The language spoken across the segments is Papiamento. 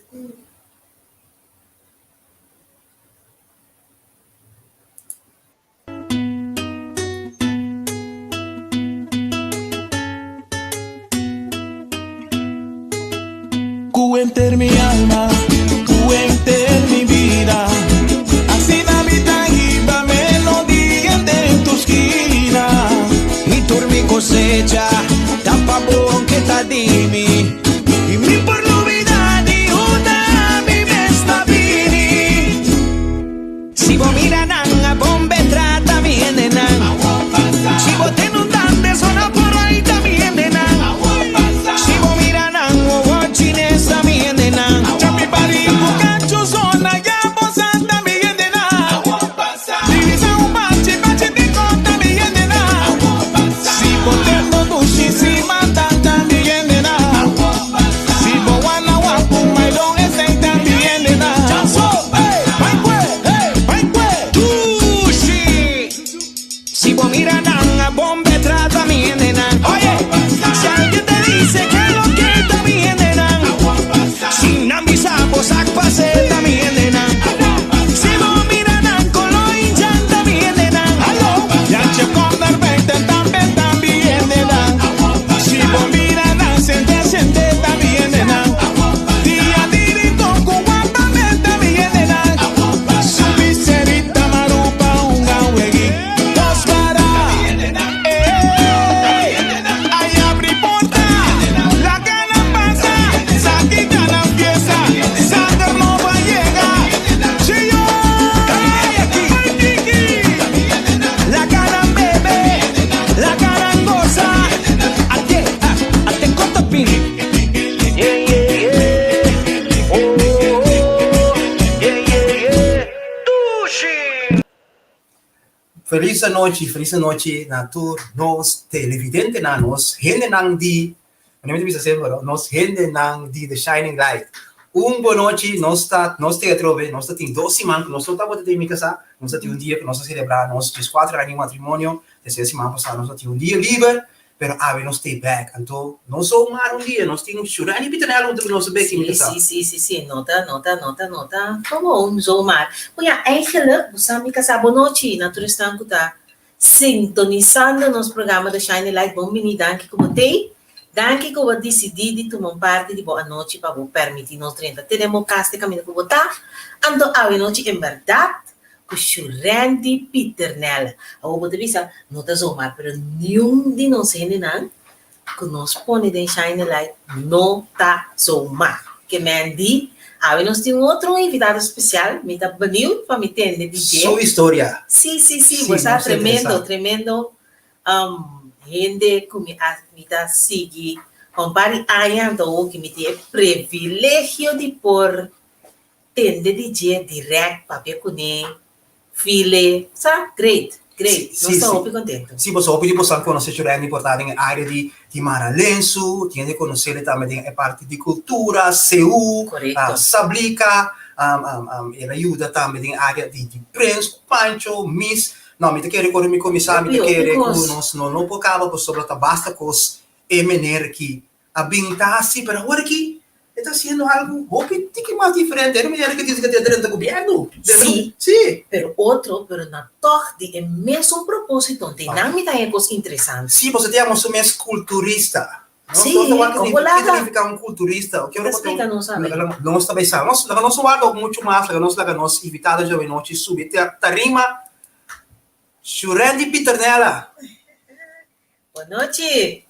Ku henter mi alma, ku henter mi bida, asina mi ta hiba melodia den tur skina. I tur mi kosecha ta pa bo ke ta di mi, i mi por lubida di unda mi mes ta bini. Si bo mira nan a bon be trata mi hendenan. Si bo ten un dande zona por ahí ta mi hendenan. Si bo mira nan wowo chines ta mi hendenan. Chapi bari ku kachu zona ya bo sa ta mi hendenan. Divisa un bachi bachi di kon ta mi hendenan. Si bo ten bo dushi si mata ta mi hendenan. Si bo wana wapu mailon esei ta mi hendenan. Dushi! Si bo mira nan a bon be trata mi hendenan. Oye, si alguien te dice que lo que ta mi hendenan. Si nan bisa bo sak pase ta mi hendenan. Si bo mira nan kolo injan ta mi hendenan. Yanche kònder benten tambe ta mi hendenan. Si bo mira nan sente sente ta mi hendenan. Dia di rincon ku wapament ta mi hendenan. Su biserita marupa hunga un wegui dos para. Ey, ay abri porta, laga nan pasa, sa kita nan fiesta, sanger no va yega. Chio, ay Kiki. Laga nan bebe, laga nan gosa. Ate, ah, ate kotopin. Yeah, yeah, yeah. Oh, oh, oh. Yeah, yeah, yeah. Dushi! Felis anochi, felis anochi na tur nos televidentenan, nos hendenan di, manera mi ta bisa semper, no, nos hendenan di The Shining Light. Un bonochi, nos ta, nos te atrobe, nos ta tin dos siman ku nos no tabata den mi kasá, nos ta tin un dia ku nos a selebrá nos dieskuater aña di matrimonio, terser siman pasá nos a tin un dia liber, Pero awe nos stay back, anto no zomaar un dia, nos tin Shurani Pitonel hunto cu nos bek in Sí, sí, sí, sí, sí, no ta, no ta, no ta, no ta gewoon zomaar. Bo ya, eigenlijk, bo sa mi casá, bo nochi na tur esnan cu ta sintonisando nos programa The Shining Light, bon bini, danki cu bo t'ey, danki cu bo a dicidi di tuma un parti di bo anochi pa bo permiti nos drenta te den bo cas te caminda cu bo ta, anto awe nochi en berdad ku Shurandy Pieternella. Awor bo ta bisa, no ta zomaar, pero niun di nos hendenan ku nos pone den Shine a Light no ta zomaar. Ke men di, awe nos tin otro un invitado spesial, mi ta benieuwd pa mi tende di dje. Su historia. Sí, sí, sí, bo sa tremendo, tremendo hende ku mi a mi ta sigui pa un par di aña, anto awor ku mi tin e privilegio di por Tende di dje direct papia kuné, file, sa, great, great, nos ta hopi contento. Sí, pasobra hopi di boso konosé Shurandy por ta den e área di di Mara Lensu, tin hende konosé tambe den e parti di kultura, Seú, Sablika, el a yuda tambe den e área di di Prins ku Pancho, Miss, no mi ta kere ku ora mi kuminsá mi ta kere ku nos no no por kaba pasobra ta basta kos e meneer aki a bin ta hasi, pero awor aki e ta hasiendo algu hopi tiki mas diferente. E manera ke dice ke ta drenta gobierno. Sí, Sí. pero otro, pero na tog di e mesun proposito. Te nan mi ta haña kos interesante. Sí, pasobra te yama su mes kulturista. No? Sí, Nos ta wak kon ke bo laga? significa un kulturista. Ta splika nos a ver. Nos ta bay sa. Nos, laga nos wak mucho mas, laga nos laga nos invitado djawe nochi subi tarima. Shurandy Pieternella. Bon nochi.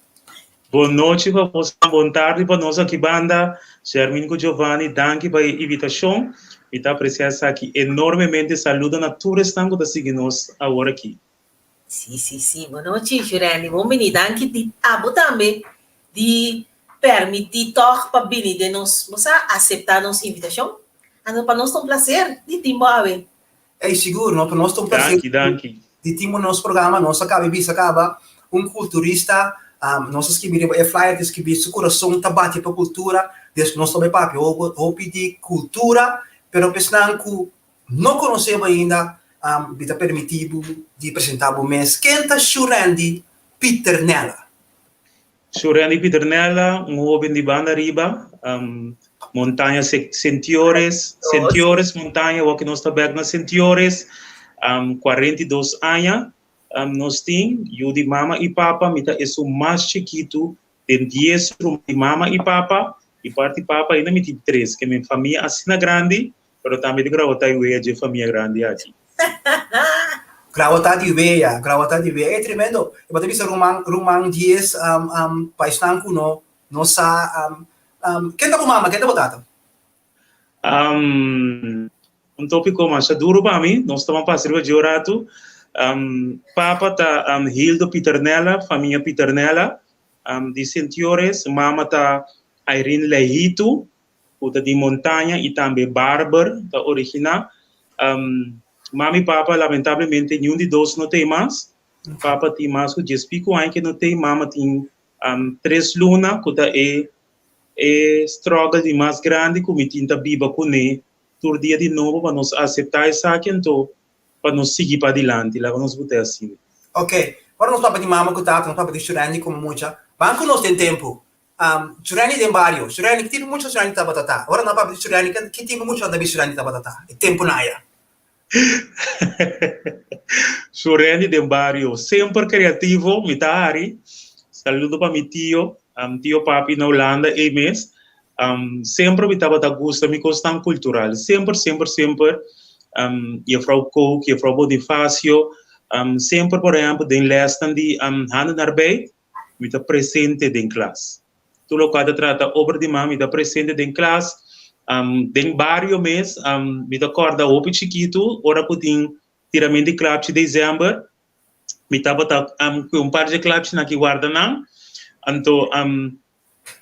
Bon nochi pa boso, bon tardi pa nos aki banda. Shermin ku Giovanni, danki pa e invitashon. Mi ta apresia esaki enormemente. Saludo na tur esnan ku ta sigui nos awor aki. Sí, sí, sí. Bon nochi, Shurandy. Bon bini. Danki di abo tambe di permití tòg pa bini den nos, bo sa, aseptá nos invitashon. Anto pa nos ta un plaser di tin bo awe. Ey, sigur, no? Pa nos ta un placer Danki, danki. di tin bo nos programa. Nos a caba bisa caba un culturista, nos a skibi riba e flyer ta skibi su curason ta bati pa cultura, des nos ta bay papia hopi di cultura, pero pa esnan cu no conoce bo ainda, mi ta permiti bo di presenta bo mes. Ken ta Shurandy Pieternella? Shurendi Pieternella, un hoben di banda riba, Montaña Sentiores, Sentiores Montaña, awor ku nos ta bek na Sentiores, 42 aña nos tin, yu di mama i papa, mi ta esun mas chikitu den 10 ruman di mama i papa, di parti papa ainda mi tin tres, ke mi famia asina grandi, Pero tambe di grabotá i wea dje famia grandi aki. Grabotá di wea, grabotá di wea. E tremendo. E bo ta bisa ruman, ruman dies pa esnan ku no no sa ken ta bo mama, ken ta bo tata? Un tópiko masha duru pa mi. Nos ta ban pasa riba dje un ratu. Papa ta Hildo Pieternella, famia Pieternella di Sint Joris. Mama ta Irene Lehitu. Ku ta di montaña i tambe Barber ta originá. Mami i papa lamentablemente niun di dos no t'ei mas. Papa tin mas ku dies piku aña ke no t'ei, mama tin tres luna ku ta e e struggle di mas grandi ku mi tin ta biba kuné tur dia di nobo pa nos aseptá esaki anto pa nos sigui padilanti, laga nos bot'é asina. Ok, ora nos papia di mama ku tata nos papia di Shurendi komo mucha, ban ku nos den tempu. Shurendi den bario, Shurendi, ki tipo mucha Shurendi tabata ta? Ora nan papia di Shurendi, ki tipo mucha nan ta bisa Shurendi tabata ta e tempunan aya? Shurendi den bario, semper kreativo, mi ta hari. Saludo pa mi tio, tio papi na Hulanda ei mes. Semper mi tabata gusta mi kosnan kultural, semper, semper, semper. Jefrou Kook, jefrou Bonifacio, semper por ehèmpel den lèsnan di handenarbeid, Mi ta presente den klas. Tur lokual ta trata obra di man, mi ta presente den klas. Den bario mes, mi ta kòrda hopi chikitu ora ku tin tirament di klapchi desèmber, mi tabata ku un par dje klapchinan aki warda nan. Anto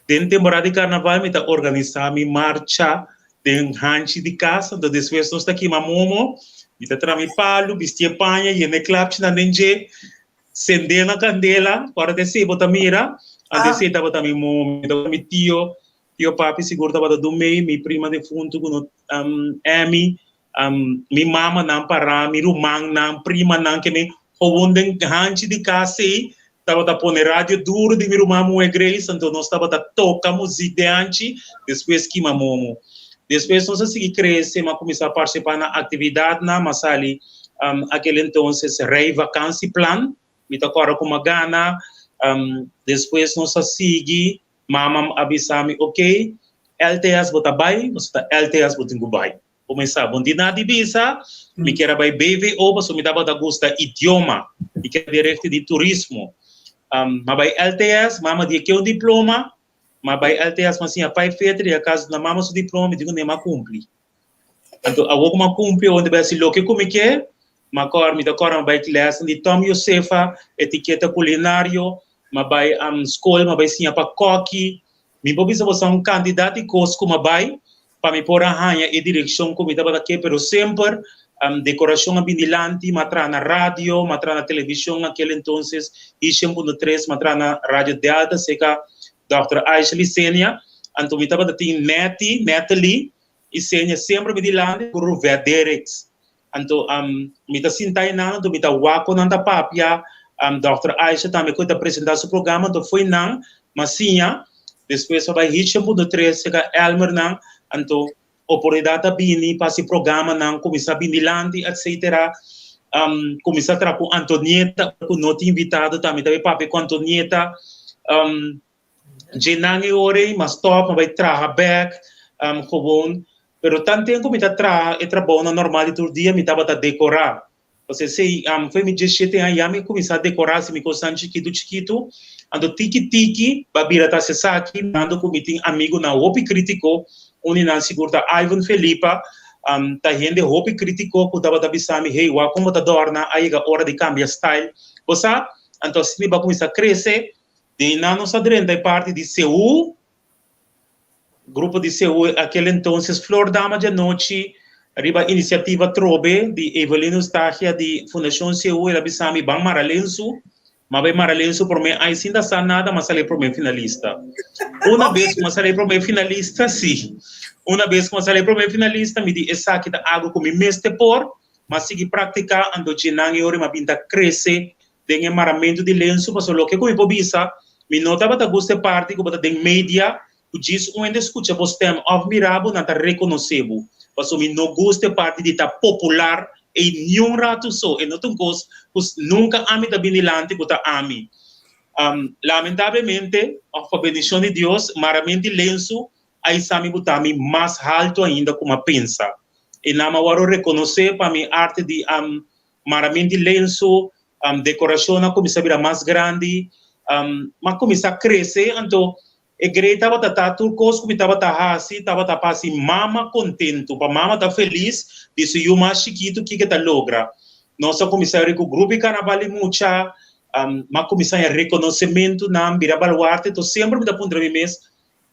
den temporada di karnaval mi ta organisá mi marcha den hanchi di kas, anto despues nos ta kima momo, mi ta traha mi palu, bisti e paña, yena e klapchinan den dje, Sendé na kandela, ora ta esei bo ta mira, anto esei tabata mi momi, tabata mi tio, tio papi sigur tabata dumei, mi prima defuntu ku no Emmy, mi mamanan pará, mi rumannan, primanan ke mi howon den hanchi di kas ei, tabata pone radio duru di mi ruman muhé Grace, anto nos tabata toka muzik den hanchi, despues kima momo. Despues nos a sigui krese, mi a kuminsá partisipá na aktividatnan, mi a sali Aquel entonces Rey Vakantieplan, mi ta kòrda ku mi a gana. Despues nos a sigui, mama a bisa mi, ok, LTS bo ta bai, pasobra ta LTS bo tin ku bai. Kuminsá, bo no tin nada di bisa, mi kier a bai BVO pasobra mi tabata gusta idioma, mi kier a bai richting di turismo. Mi a bai LTS, mama di e ke un diploma, mi a bai LTS mi a siña pijpfitter i acaso na mama su diploma mi di ku mi a kumpli. Anto awor ku mi a kumpli awor mi ta bai hasi loke ku mi ke, mi a kòrda mi ta kòrda mi a bai lèsnan di Tom Josefa, etiketa kulinario, mi a bai skol, mi a bai siña pa kòki, mi por bisa boso un kantidat di kos ku mi a bai pa mi por a haña e direkshon ku mi tabata ke, pero semper dekorashon a bin dilanti, mi a traha na radio, mi a traha na televishon akel entonces, Ishen punto tres, mi a traha na Radio Delta serka dòkter Aisha Licenia, anto mi tabata tin Netty, Natalie, I seña semper mi dilanti ku Ruvert Derricks. Anto mi ta sinta einan, anto mi ta wak kon nan ta papia. Dòkter Aisha tambe ku e ta presentá su programa, anto fo'i nan mi a siña. Despues mi a bai Hitchen punto tres serka Elmer nan, anto oportunidat a bini pa hasi programanan, kuminsá bin dilanti etsetera. Kuminsá traha ku Antonieta ku no tin invitado tambe, mi ta bai papia ku Antonieta. Dje nan e ora ei, m'a stòp, m'a bai traha bèk, gewoon. Pero tanten ku mi ta traha e trabounan normal di tur dia, mi tabata dekorá. Pasobra esei, fo'i mi diesshete aña ya mi kuminsá dekorá hasi mi kosnan chikitu chikitu. Anto tiki tiki b'a bira ta hasi esaki, mirando ku mi tin amigunan hopi krítiko, un di nan sigur ta Ivan Felipa, ta hende hopi krítiko ku tabata bisa mi, hey, wak kon bo ta dòrna, a yega ora di kambia style. Bo sa? Anto asina mi b'a kuminsá krese. Den nan nos a drenta e parti di Seú, grupo di Seú aquel entonces Flor Dama djanochi riba iniciativa trobe di Evelyn Eustaquia di Fundacion Seú el a bisa mi ban mara lensu, m'a bai mara lensu prome ai sin ta sa nada m'a sali e prome finalista. Una bes ku m'a sali e prome finalista si, una bes ku m'a sali e prome finalista mi di esaki ta algo ku mi mester por, m'a sigui praktika anto dje nan e ora m'a bin ta krese den e maramentu di lensu, pasobra loke ku mi por bisa, Mi no tabata gusta e parti ku bo ta den media ku djis un hende skucha bo stem òf mira bo, nan ta rekonosé bo. Pasobra mi no gusta e parti di ta popular ei niun ratu so. E no ta un kos ku nunka ami ta bini dilanti ku ta ami. Lamentablemente, òf pa bendishon di Dios, maramenti lensu a hisa mi ku ta mi mas haltu ainda ku mi a pensa. E nan a wòrdu rekonosé pa mi arte di maramenti lensu, dekorashon a kuminsá bira mas grandi, mi a kuminsá krese, anto e grei tabata ta tur kos ku mi tabata hasi tabata pa hasi mama kontentu, pa mama ta felis di su yu mas chikitu kiko e ta logra. Nos a kuminsá yori ku grupo di karnaval di mucha, mi a kuminsá haña rekonosementunan, bira baluarte, enton semper mi ta puntra mi mes,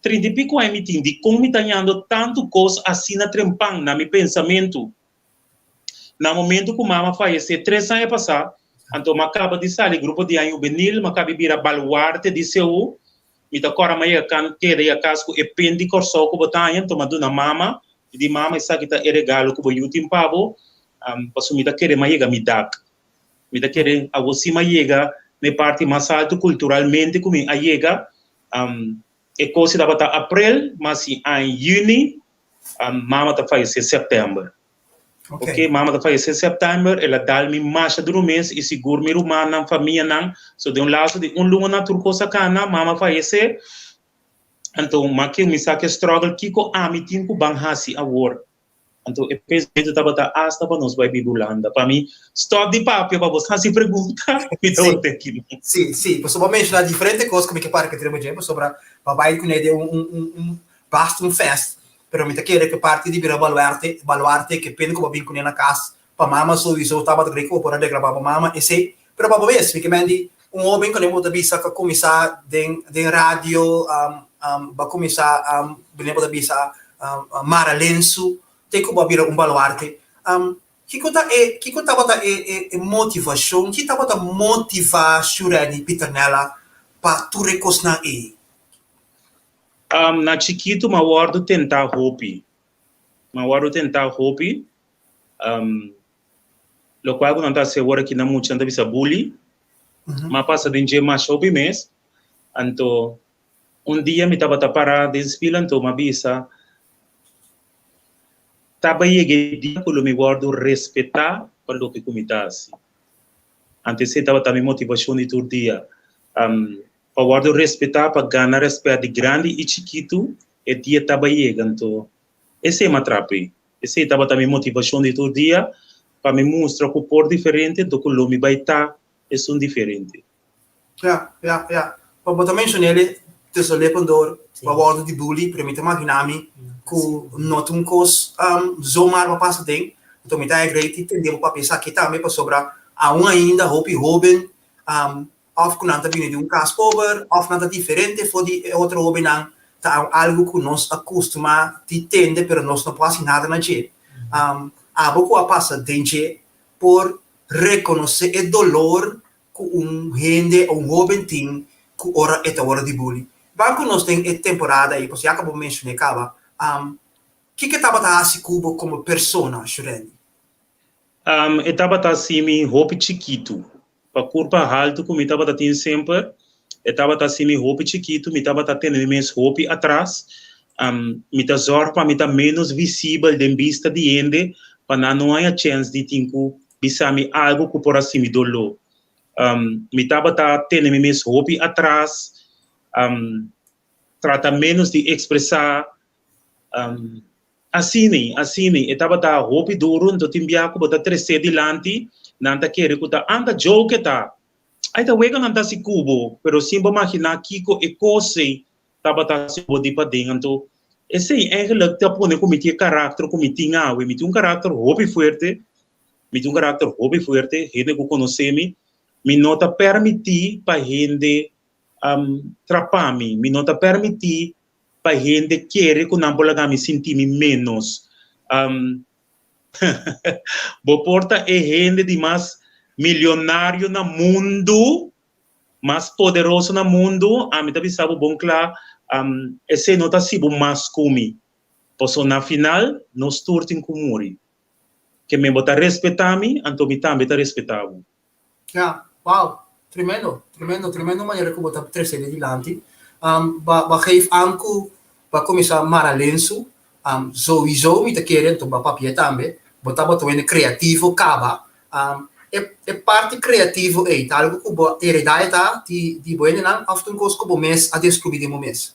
30 i piko aña mi tin, dikon mi ta hañando tantu kos asina trempan na mi pensamentu? Na momento ku mama fayesé tres aña pasá, anto m'a kaba di sali grupo di aña hubenil, m'a kaba di bira baluarte di CU. Mi ta kòrda m'a yega kan keda i a kas ku e pen di Kòrsou ku bo ta haña, anto m'a duna mama, mi di, Mama, esaki ta e regalo ku bo yu tin pa bo, pasobra mi ta kere m'a yega mi dak. Mi ta kere awor si m'a yega na e parti mas altu kulturalmente ku mi a yega. E kos tabata aprel, mas si aña yüni, Mama ta fayesé sèptèmber. Ok, mama ta fayesé sèptèmber, el a dal mi masha duru mes i sigur mi rumannan, famianan, so den un laso di un luna tur kos a kana, mama fayesé, anto m'a kuminsá ku e struggle kiko ami tin ku ban hasi awor. Anto e pensamentu tabata asta pa nos bai biba Hulanda. Pa mi stòp di papia pa bos hasi pregunta, mi ta wak te aki. Sí, sí, pasobra bo a menshoná diferente kos ku mi ke para ku trema dje, pasobra pa bai kuné den un un un basta un fest, pero mi ta kere ku parti di bira baluarte, baluarte ke pende ku bo a bin kuné na kas pa mama souiso tabata grei ku bo por a reklama pa mama esei, pero pa bo mes, mi ke men di un hoben kuné bo ta bisa ku a kuminsá den den radio, bo a kuminsá kuné bo ta bisa mara lensu te ku bo a bira un baluarte, kiko ta e kiko tabata e e motivashon, ki tabata motivá Shureni Pieternella pa tur e kosnan ei? Na chikitu m'a wòrdu tentá hopi. M'a wòrdu tentá hopi. Lokual ku nan ta hasi awor aki na mucha nan ta bisa bully. M'a pasa den dje masha hopi mes. Anto un dia mi tabata pará den spil anto m'a bisa, Ta bai yega e dia ku lo mi wòrdu respetá pa loke ku mi ta hasi. Anto esei tabata mi motivashon di tur dia. Pa wòrdu respetá, pa gana rèspèt di grandi i chikitu, e dia taba yega. Anto, esei m'a trapi. Esei tabata mi motivashon di tur dia, pa mi mustra ku por diferente, anto ku lo mi bai ta esun diferente. Ya, ya, ya. Pa bo ta menshon'é tussen lip en door, pa wòrdu di bully, pero mi ta maginá mi ku no ta un kos zomaar pa pasa den. Anto mi ta agree di tende bo papia esaki tambe, pasobra aun ainda hopi hóben Òf ku nan ta bini di un kas pober, òf nan ta diferente for di e otro hóbennan, ta algu ku nos a kustumá di tende pero nos no por hasi nada na dje. Abo ku a pasa den dje por rekonosé e dolor ku un hende o un hóben tin ku ora e ta wòrdu di bully. Ban ku nos den e temporada ei, pasobra ya ku bo menshoné kaba, kiko e tabata hasi ku bo komo persona, Shurendy? E tabata hasi mi hopi chikitu. Pa kurpa haltu ku mi tabata tin semper, e tabata hasi mi hopi chikitu, mi tabata tene mi mes hopi atras. Mi ta zòrg pa mi ta ménos visibel den bista di hende pa nan no haña chèns di tin ku bisa mi algu ku por hasi mi doló. Mi tabata tene mi mes hopi atras, trata ménos di ekspresá. Asina, asina, e tabata hopi duru, nto tin bia ku bo ta tresé dilanti, nan ta kere ku ta anda joke ta. Ai ta wega nan ta hasi ku bo, pero sin bo maginá kiko e kos ei tabata hasi ku bo di paden. Anto esei eigenlijk ta pone ku mi tin e karakter ku mi tin awe. Mi tin un karakter hopi fuerte, mi tin un karakter hopi fuerte, hende ku konosé mi, mi no ta permití pa hende trapa mi, mi no ta permití pa hende kere ku nan por laga mi sinti mi ménos. Bo por ta e hende di mas milionario na mundu, mas poderoso na mundu, ami ta bisa bo bon kla, esei no ta hasi bo mas ku mi. Pasobra na final nos tur tin ku muri. Ke men bo ta respetá mi, anto mi tambe ta respetá bo. Ya, wow. Tremendo, tremendo, tremendo manera ku bo ta trese di dilanti. Um, ba, ba geef aan ku ba kuminsá mara lensu. Um, sowieso mi ta kere, anto ba papia tambe, bo tabata wende kreativo kaba. Um, e, e parti kreativo ei ta algu ku bo heredá e ta di, di bo hendenan òf ta un kos ku bo mes a deskubrí den bo mes?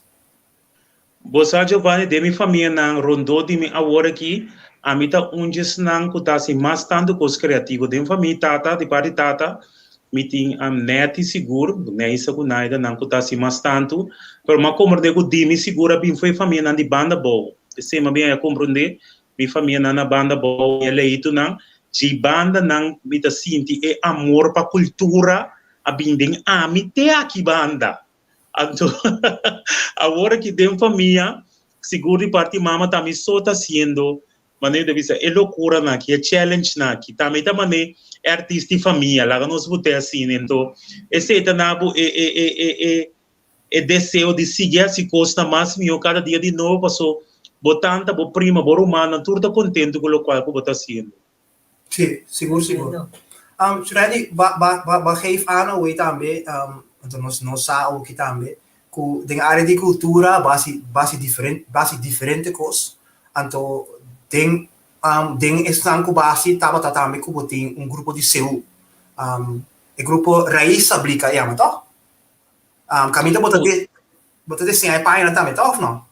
Bo sa Giovanni, den mi famianan rondó di mi awor aki, ami ta un dje esnan ku ta hasi mas tantu kos kreativo. Den famia tata, di parti tata, mi tin Netty sigur, Neisa ku Naida, nan ku ta hasi mas tantu. Pero mi a komprendé ku di mi sigur a bin for e famianan di banda bou. Esei mi a bin a komprendé, mi famianan na banda bou, mi leitunan, dje banda nan mi ta sinti e amor pa kultura a bin den ami te aki banda. Anto awor aki den famia, sigur di parti mama ta mi so ta haciendo, manera ta bisa e locuranan aki, e challengenan aki. Tambe ta mane e artista di famia, laga nos bot'e asina. Anto esei ta na bo e e e e e e deseo di sigui haci cosnan mas miho cada dia di nobo paso bo tanta, bo prima, bo rumannan tur ta contento cu locual cu bo ta haciendo. Sí, sigur, sigur. Um, Freddy, ba, ba, ba, ba geef aan away tambe, um, want nos no sa ook tambe, ku den área di kultura basi, basi diferente, basi diferente kos. Anto den, um, den esnan ku basi tabata tambe ku bo tin un grupo di seú. Um, e grupo Raiz Sablika yama, toch? Um, kaminda bo ta de, bo ta diseñá e pañanan tambe, toch of no?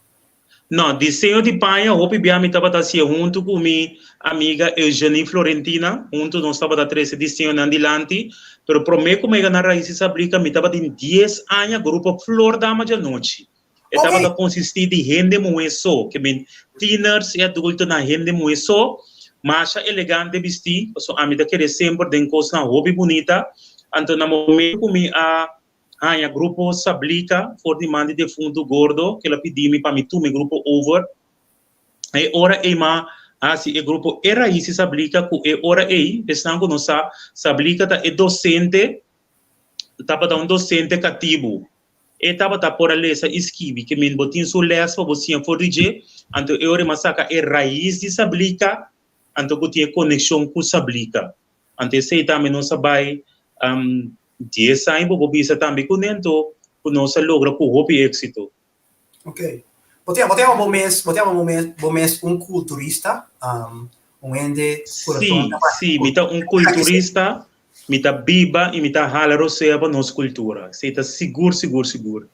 No, diseño di paña hopi bia mi tabata hacié hunto cu mi amiga Eugenie Florentina, hunto nos tabata trece diseñonan dilanti, pero prome cu mi a yega na Raices Ablica mi tabatin dies aña grupo Flor Dama djanochi. E tabata consisti di hende muhe so, ke men tieners y adultonan hende muhe so, masha elegante bisti, pasobra ami ta kere semper den cosnan hopi bunita, anto na momento cu mi a haña grupo Sablika for di man di defuntu Gordo ke lo pidi mi pa mi tuma e grupo over. E ora ei m'a hasi e grupo E Rais di Sablika ku e ora ei, esnan ku no sa, Sablika ta e dosente, tabata un dosente katibu. E tabata por a lesa i skibi, ke men bo tin su lès pa bo siña for di dje, anto e ora ei m'a saka e rais di Sablika, anto ku tin e konekshon ku Sablika. Anto esei tambe nos a bai dies aña bo por bisa tambe kuné anto ku nos a logra ku hopi éksito. Ok. Bo ta bo ta yama bo mes, bo ta yama bo mes, bo mes un kulturista, un hende kurason ta bati. Sí, sí, mi ta un kulturista, mi ta biba i mi ta hala rosea pa nos kultura. Esei ta sigur, sigur, sigur.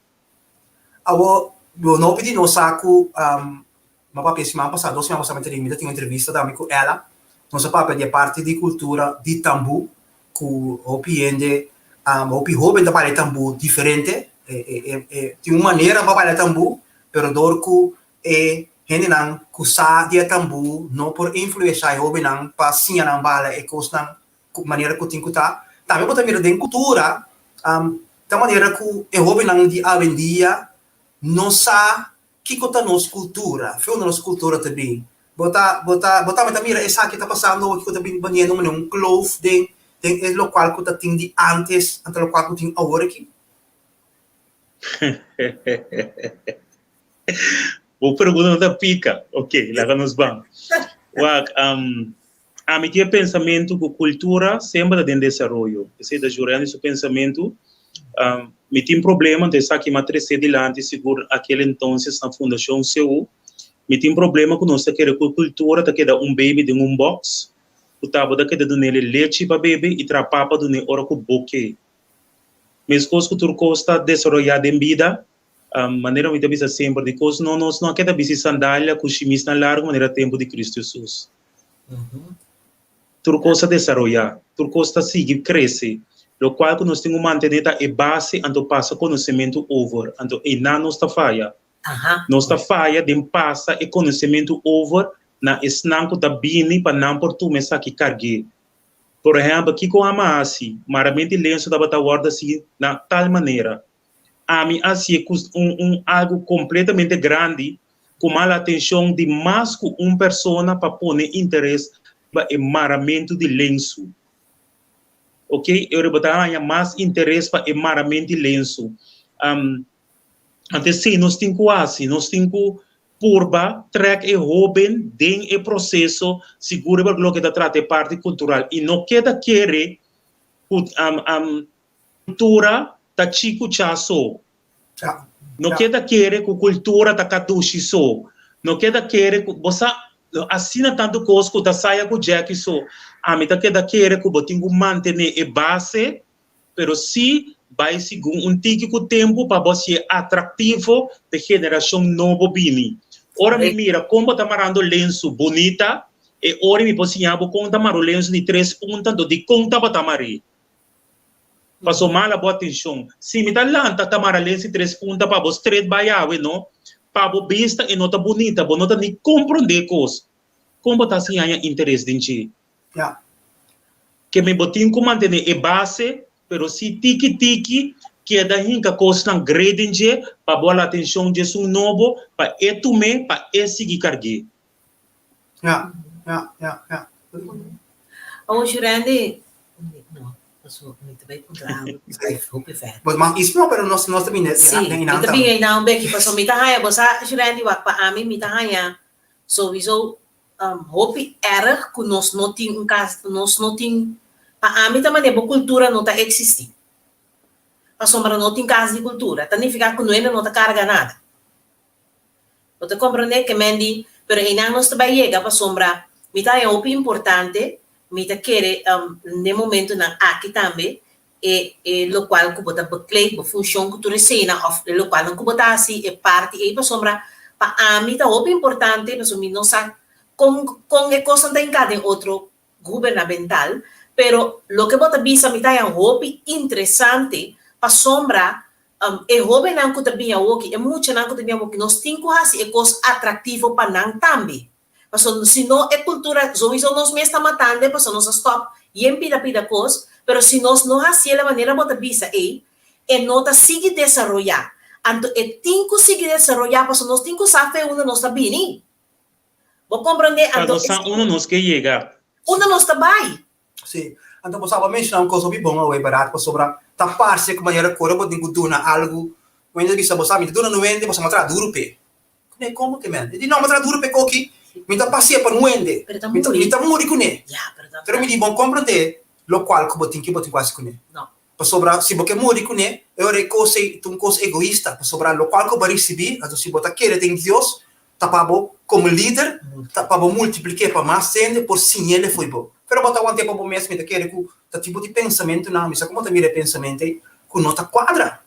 Awor, bo no pidi nos sa ku Mi a papia siman pasá, dos siman pasá mi ta di mi ta tin un entrevista tambe ku Ella. Nos a papia di e parti di kultura di tambú ku hopi hende, hopi hóben ta baila e tambú diferente. E tin un manera pa baila e tambú, pero dor ku e hendenan ku sa di e tambú no por influensha e hóbennan pa siña nan baila e kosnan ku manera ku tin ku ta. Tambe bo ta mira den kultura ta manera ku e hóbennan di awendia no sa Kiko ta nos kultura? Fe unda nos kultura ta bin? Bo ta, bo ta, bo tambe ta mira esaki ta pasando awo, kiko ta bin baniendo manera un kloof den, den e lokual ku ta tin di antes anto lokual ku tin awor aki? Bo pregunta no ta pika. Ok, laga nos ban. Wak, ami tin e pensamentu ku kultura semper ta den desaroyo. Esei ta Jurendi su pensamentu. Mi tin problema, anto esaki mi a trese dilanti sigur akel entonces na Fundashon CU. Mi tin problema ku nos ta kere ku kultura ta keda un baby den un box, ku tabata keda dun'el e lechi pa bebe i traha papa dun'e ora ku bo ke. Meskos ku tur kos ta desaroyá den bida, Manera mi ta bisa semper, di kos no nos no a keda bisti sandalia ku shimisnan largu manera tempu di Kristu Hesus. Tur kos a desaroyá, tur kos ta sigui krese. Lokual ku nos tin ku mantené ta e base anto pasa konosementu over. Anto einan nos ta faya. Nos ta faya den pasa e konosementu over na esnan ku ta bini pa nan por tuma esaki karg'é. Por ehèmpel, kiko ama hasi? Maramenti lensu tabata wòrdu hasi na tal manera. Ami a hasié ku un un algu kompletamente grandi ku mal atenshon di mas ku un persona pa pone interes riba e maramentu di lensu. Ok, e ora bo ta haña mas interes pa e maramentu di lensu. Anto esei nos tin ku hasi, nos tin ku purba trèk e hóben den e proseso sigur riba loke ta trata e parti kultural i no keda kere ku. Kultura ta chiku cha so. No keda kere ku kultura ta kadushi so. No keda kere ku bo sa asina tantu kos ku ta saya ku Jacky so. Ami ta keda kere ku bo tin ku mantené e base, pero si bai segun un tiki ku tempu pa bo hasié atraktivo p'e generashon nobo bini. Ora mi mira kon bo ta marando lensu bunita, e ora mi por siña bo kon ta mara un lensu di tres punta, anto dikon tabata mar'é. Paso mala bo atencion. Si mi ta lanta ta mara lensi tres punta pa bo stret bai awe no. Pa bo bista e no ta bunita, bo no ta ni compronde e cos. Con bo ta haci haña interes den dje? Ya. Ke mi bo tin cu mantene e base, pero si tiki tiki keda hinca cosnan grey den dje pa bo hala atencion dje esun nobo pa e tume pa e sigui cargue. Ja, ja, ja, ja. Awor Shurandy, no, paso mi ta bai puntra algo ku ta hopi ver. Bo mas is no, pero nos nos ta bini Sí, den mi ta einan bini tambe. einan un beki, paso mi ta haña, bo sa Shurandy wak pa ami mi ta haña sowieso hopi erg ku nos no tin un kas, nos no tin, pa ami ta manera bo kultura no ta eksistí. Pasobra no tin kas di kultura, ta nifiká ku nuende no ta karga nada. Bo ta comprende ke men di, pero einan nos ta bai yega pasobra mi ta haña hopi importante, mi ta kere n'e momentonan aki tambe e e lokual ku bo ta bekleed, bo funshon ku tur eseinan òf e lokualnan ku bo ta hasi e parti ei pasobra pa ami ta hopi importante pasobra mi no sa kon kon e kosnan ta hinká den otro gubernamental, pero loke bo ta bisa mi ta haña hopi interesante pasobra E hóbennan ku ta bini awoki, e muchanan ku ta bini awoki, nos tin ku hasi e kos atraktivo pa nan tambe. Pasobra si no e kultura souiso nos mes ta matando e pasobra nos a stòp yen pida pida kos, pero si nos no hasié la manera bo ta bisa ei, e no ta sigui desaroyá. Anto e tin ku sigui desaroyá pasobra nos tin ku sa fe unda nos ta bini. Bo komprondé? Pa Anto nos sa unda nos ke yega. Unda nos ta bai. Sí. Anto bo sa bo a menshoná un kos hopi bon awe, bèrdat? Pasobra ta parse ku manera ku ora bo tin ku duna algu, un hende ta bisa bo sa mi ta duna nuende pasobra mi a traha duru p'e. Kuné komo ke men? E di no, mi a traha duru p'e koki, mi ta pas'é pa nuende, Pero ta mi ta muri. mi ta muri kuné. Ya, pero ta Pero mi di bon komprondé lokual ku bo tin ke bo tin ku hasi kuné. No. Pasobra si bo ke muri kuné, e ora e kos ei ta un kos egoista, pasobra lokual ku bo a risibí, anto si bo ta kere den Dios, Ta pa bo komo lider, ta pa bo multiplik'é pa mas hende por siñ'el e fo'i bo. Pero bo ta want'é pa bo mes, mi ta kere ku ta tipo di pensamentunan, mi sa komo ta mira e pensamentu ei, ku no ta kuadra.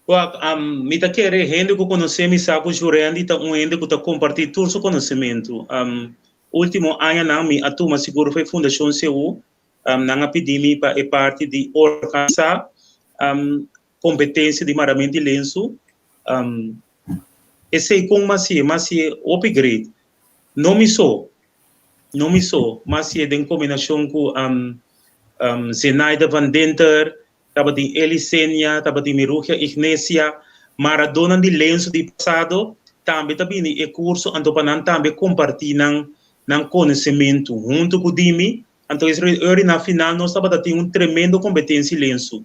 Wak, mi ta kere hende ku konosé mi sa ku Jurendi ta un hende ku ta kompartí tur su konosementu. Último añanan mi a tuma sigur for e Fundashon Seú, nan a pidi mi pa e parti di organisá kompetensia di marament di lensu. Esei kon m'a hasié? M'a hasié hopi great. No mi so, no mi so, m'a hasié den kombinashon ku Zenaida van Dinter, tabatin Eli Senia, tabatin Mirugia Ignesia, maradónan di lensu di pasado tambe ta bini e kurso anto pa nan tambe kompartí nan nan konosementu huntu ku di mi. Anto es ori na final nos tabata tin un tremendo competencia lensu.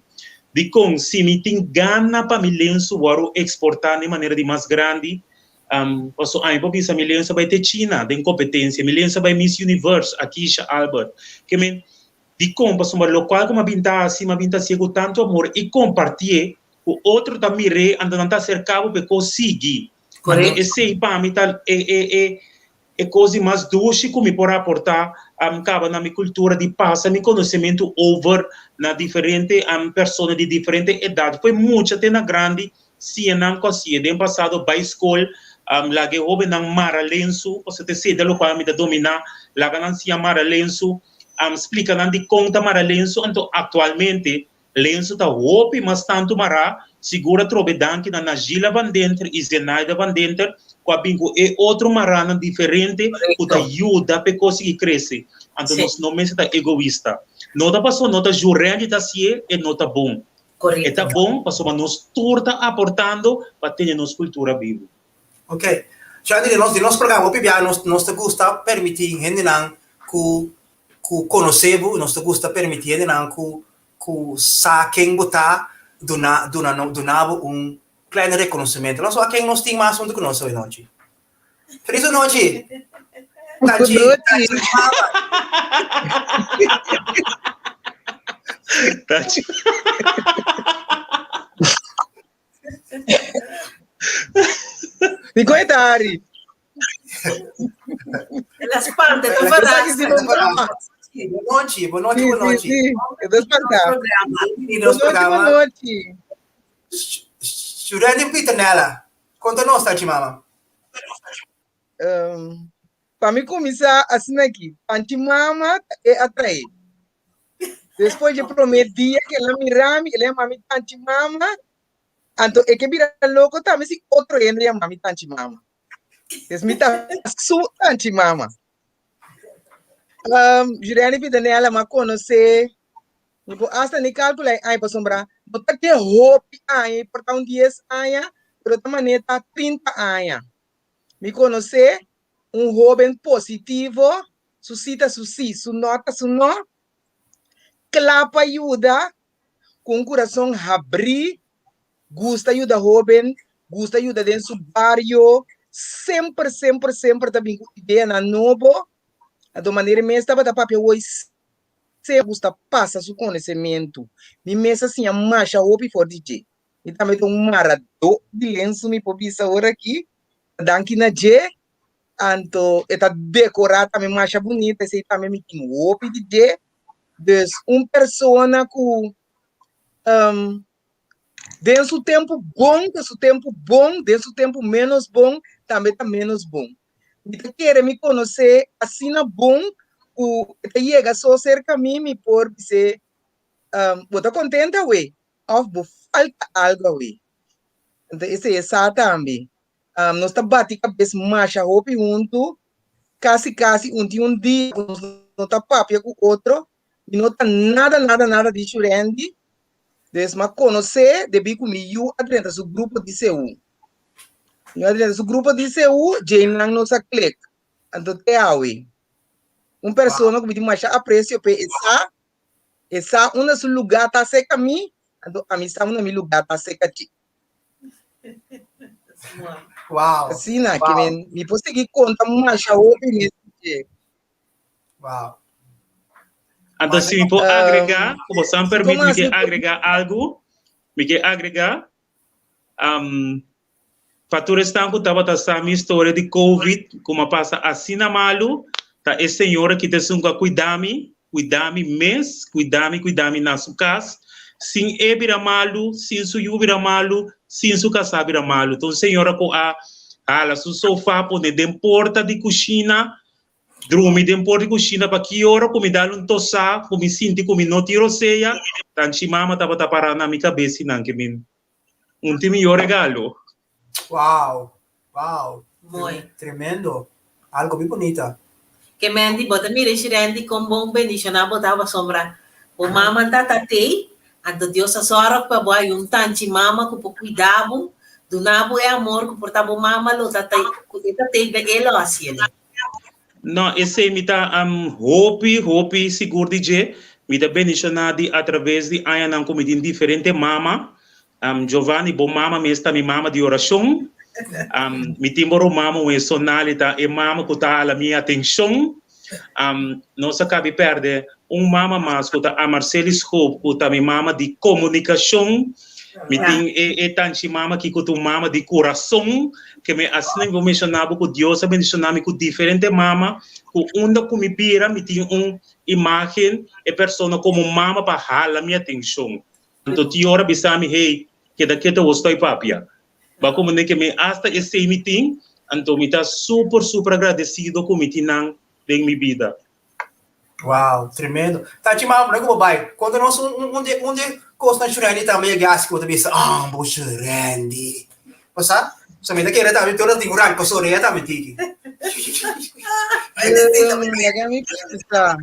Dicon si mi tin gana pa mi lensu wòrdu exporta den manera di mas grandi, paso ami por bisa mi lensu a bai te China den competencia, mi lensu a bai Miss Universe, Akisha Albert. Ke men, dicon? Pasobra locual cu mi a bin ta haci, mi a bin ta hacié cu tanto amor y compartié cu otro ta mir'é anto nan ta acerca bo pa e cos sigui. Anto esey pa mi ta e e e E kos di mas dushi ku mi por aportá kaba na mi kultura di pasa mi konosementu over na diferente persona di diferente edat, fo'i mucha te na grandi, siña nan ku a siña den pasado, bai skol, laga e hóbennan mara lensu, pasobra ta esei ta lokual mi ta dominá, laga nan siña mara lensu, splika nan dikon ta mara lensu, anto aktualmente Lensu ta hopi mas tantu mará, sigur atrobe danki na Najila van Denter i Zenaida van Denter ku a bin ku e otro maránan diferente ku ta yuda p'e kos sigui krese. Anto nos no mester ta egoista. No ta pasobra no ta Jurendi ta hasié e no ta bon. E ta bon pasobra nos tur ta aportando pa tene nos kultura bibu. Ok. Jurendi, den nos den nos programa hopi bia nos nos ta gusta permití hendenan ku ku konosé bo, nos ta gusta permití hendenan ku ku sa ken bo ta duna duna duna bo un kleine rekonosementu. Nos wak ken nos tin mas huntu ku nos awe nochi. Felis anochi! Tanchi, Good tanchi nochi. mama. Tachi. Di kon ta hari? El a spanta, ta Esaki verrast. si no broma. Bon nochi, bon nochi, Sí, bon sí, nochi. sí. E ta spanta. Programa. Bini Bon nos nochi, bon programa. nochi. Shurendi Pieternella, konta nos, Tachi Mama. Um, pa mi kuminsá asina aki, Tanchi Mama ta e atraé. Despues dje promé dia ku el a mira mi, el a yama mi Tanchi Mama, anto e ke bira loko tambe si otro hende yama mi Tanchi Mama. Des mi ta su Tanchi Mama. Um, Juliane Pitanella m'a konosé, mi por asta ni kalkulá e aña pasobra no ta ke hopi aña, por ta un dies aña, pero ta manera ta 30 aña. Mi konosé un hóben positivo, su sí ta su sí, su no ta su no, kla pa yuda, ku un kurason habrí, gusta yuda hóben, gusta yuda den su bario, semper, semper, semper ta bin ku ideanan nobo. Anto manera e mes tabata papia hoy, semper gusta pasa su konosementu. Mi mes a siña masha hopi for di dje. Mi tambe ta un maradó di lensu mi por bisa ora aki. Danki na dje. Anto e ta dekorá tambe masha bunita, esei tambe mi tin hopi di dje. Dus un persona ku um, den su tempu bon ta su tempu bon, den su tempu ménos bon tambe ta ménos bon. Mi ta kere mi konosé asina bon ku e ta yega so serka mi, mi por bis'é, um, bo ta kontenta awe? Òf bo falta algu awe? Anto esei e sa tambe. Um, nos ta bati kabes masha hopi huntu, kasi kasi un tin un dia ku nos no ta papia ku otro, mi no ta nada nada nada di Shurendi, dus m'a konosé debí ku mi yu a drenta su grupo di CU. Mi yu a drenta su grupo di CU, djeinan nos a klik. Anto te awe. Un persona ku mi tin masha apresio p'e, e sa E sa unda su lugá ta serka mi, anto ami sa unda mi lugá ta serka dje. Wow. Asina ke men mi por sigui konta masha hopi mes di dje. Wow. Anto si mi por agregá, ku bosan permit mi ke Tomas, mi por- agregá algu, mi ke agregá, um, Pa tur esnan ku tabata sa mi historia di Covid, ku m'a pasa asina malu, ta e señora ki ta esun ku a kuida mi, kuida mi mes, kuida mi, kuida mi na su kas, sin e bira malu, sin su yu bira malu, sin su kasá bira malu. Ta un señora ku a hala su sofa pone den porta di kushina, drumi den porta di kushina pa ki ora ku mi dal un tosá, ku mi sinti ku mi no tin rosea, tanchi mama tabata pará na mi kabes i nan ke mi Un tin mihó regalo. Wow, wow. Mooi. Tremendo. Algo bi bunita. Ke Mandy, bo ta mira e Shirendi kon bon bendishoná bo ta pasobra bo mama ta ta tei, anto Dios a sòrg pa bo hay un tanchi mama ku por kuida bo, duna bo e amor ku por ta bo mama lo ta tei, ku e ta tei den e lo hasi el'e. No, esei mi ta hopi, hopi sigur di dje. Mi ta bendishoná di atraves di añanan ku mi tin diferente mama. Giovanni, bo mama mes ta mi mama di orashon. Mi tin bo ruman muhé Sonali ta e mama ku ta hala mi atenshon. Nos a kabi pèrdè un mama mas ku ta Amarceli Schoop ku ta mi mama di komunikashon. Mi tin e e tanchi mama aki ku ta un mama di kurason ke mi asina mi por menshoná bo ku Dios a bendishoná mi ku diferente mama ku unda ku mi bira mi tin un imágen e persona komo mama pa hala mi atenshon. Anto tin ora bisa mi hey keda keto bo stoi papia. Ba komo ne ke mi asta esei mi tin anto mi ta super super agradesido ku mi tin nan den mi bida. Wow, tremendo. Tachi mama, prome ku bo bai, konta nos un un un di un di kosnan Shurendi tambe a gasi ku bo ta bisa, ah, bo Shurendi. Bo sa? So mi ta kere tambe tur tin ku ranka su orea tambe tiki. Laga mi pensa.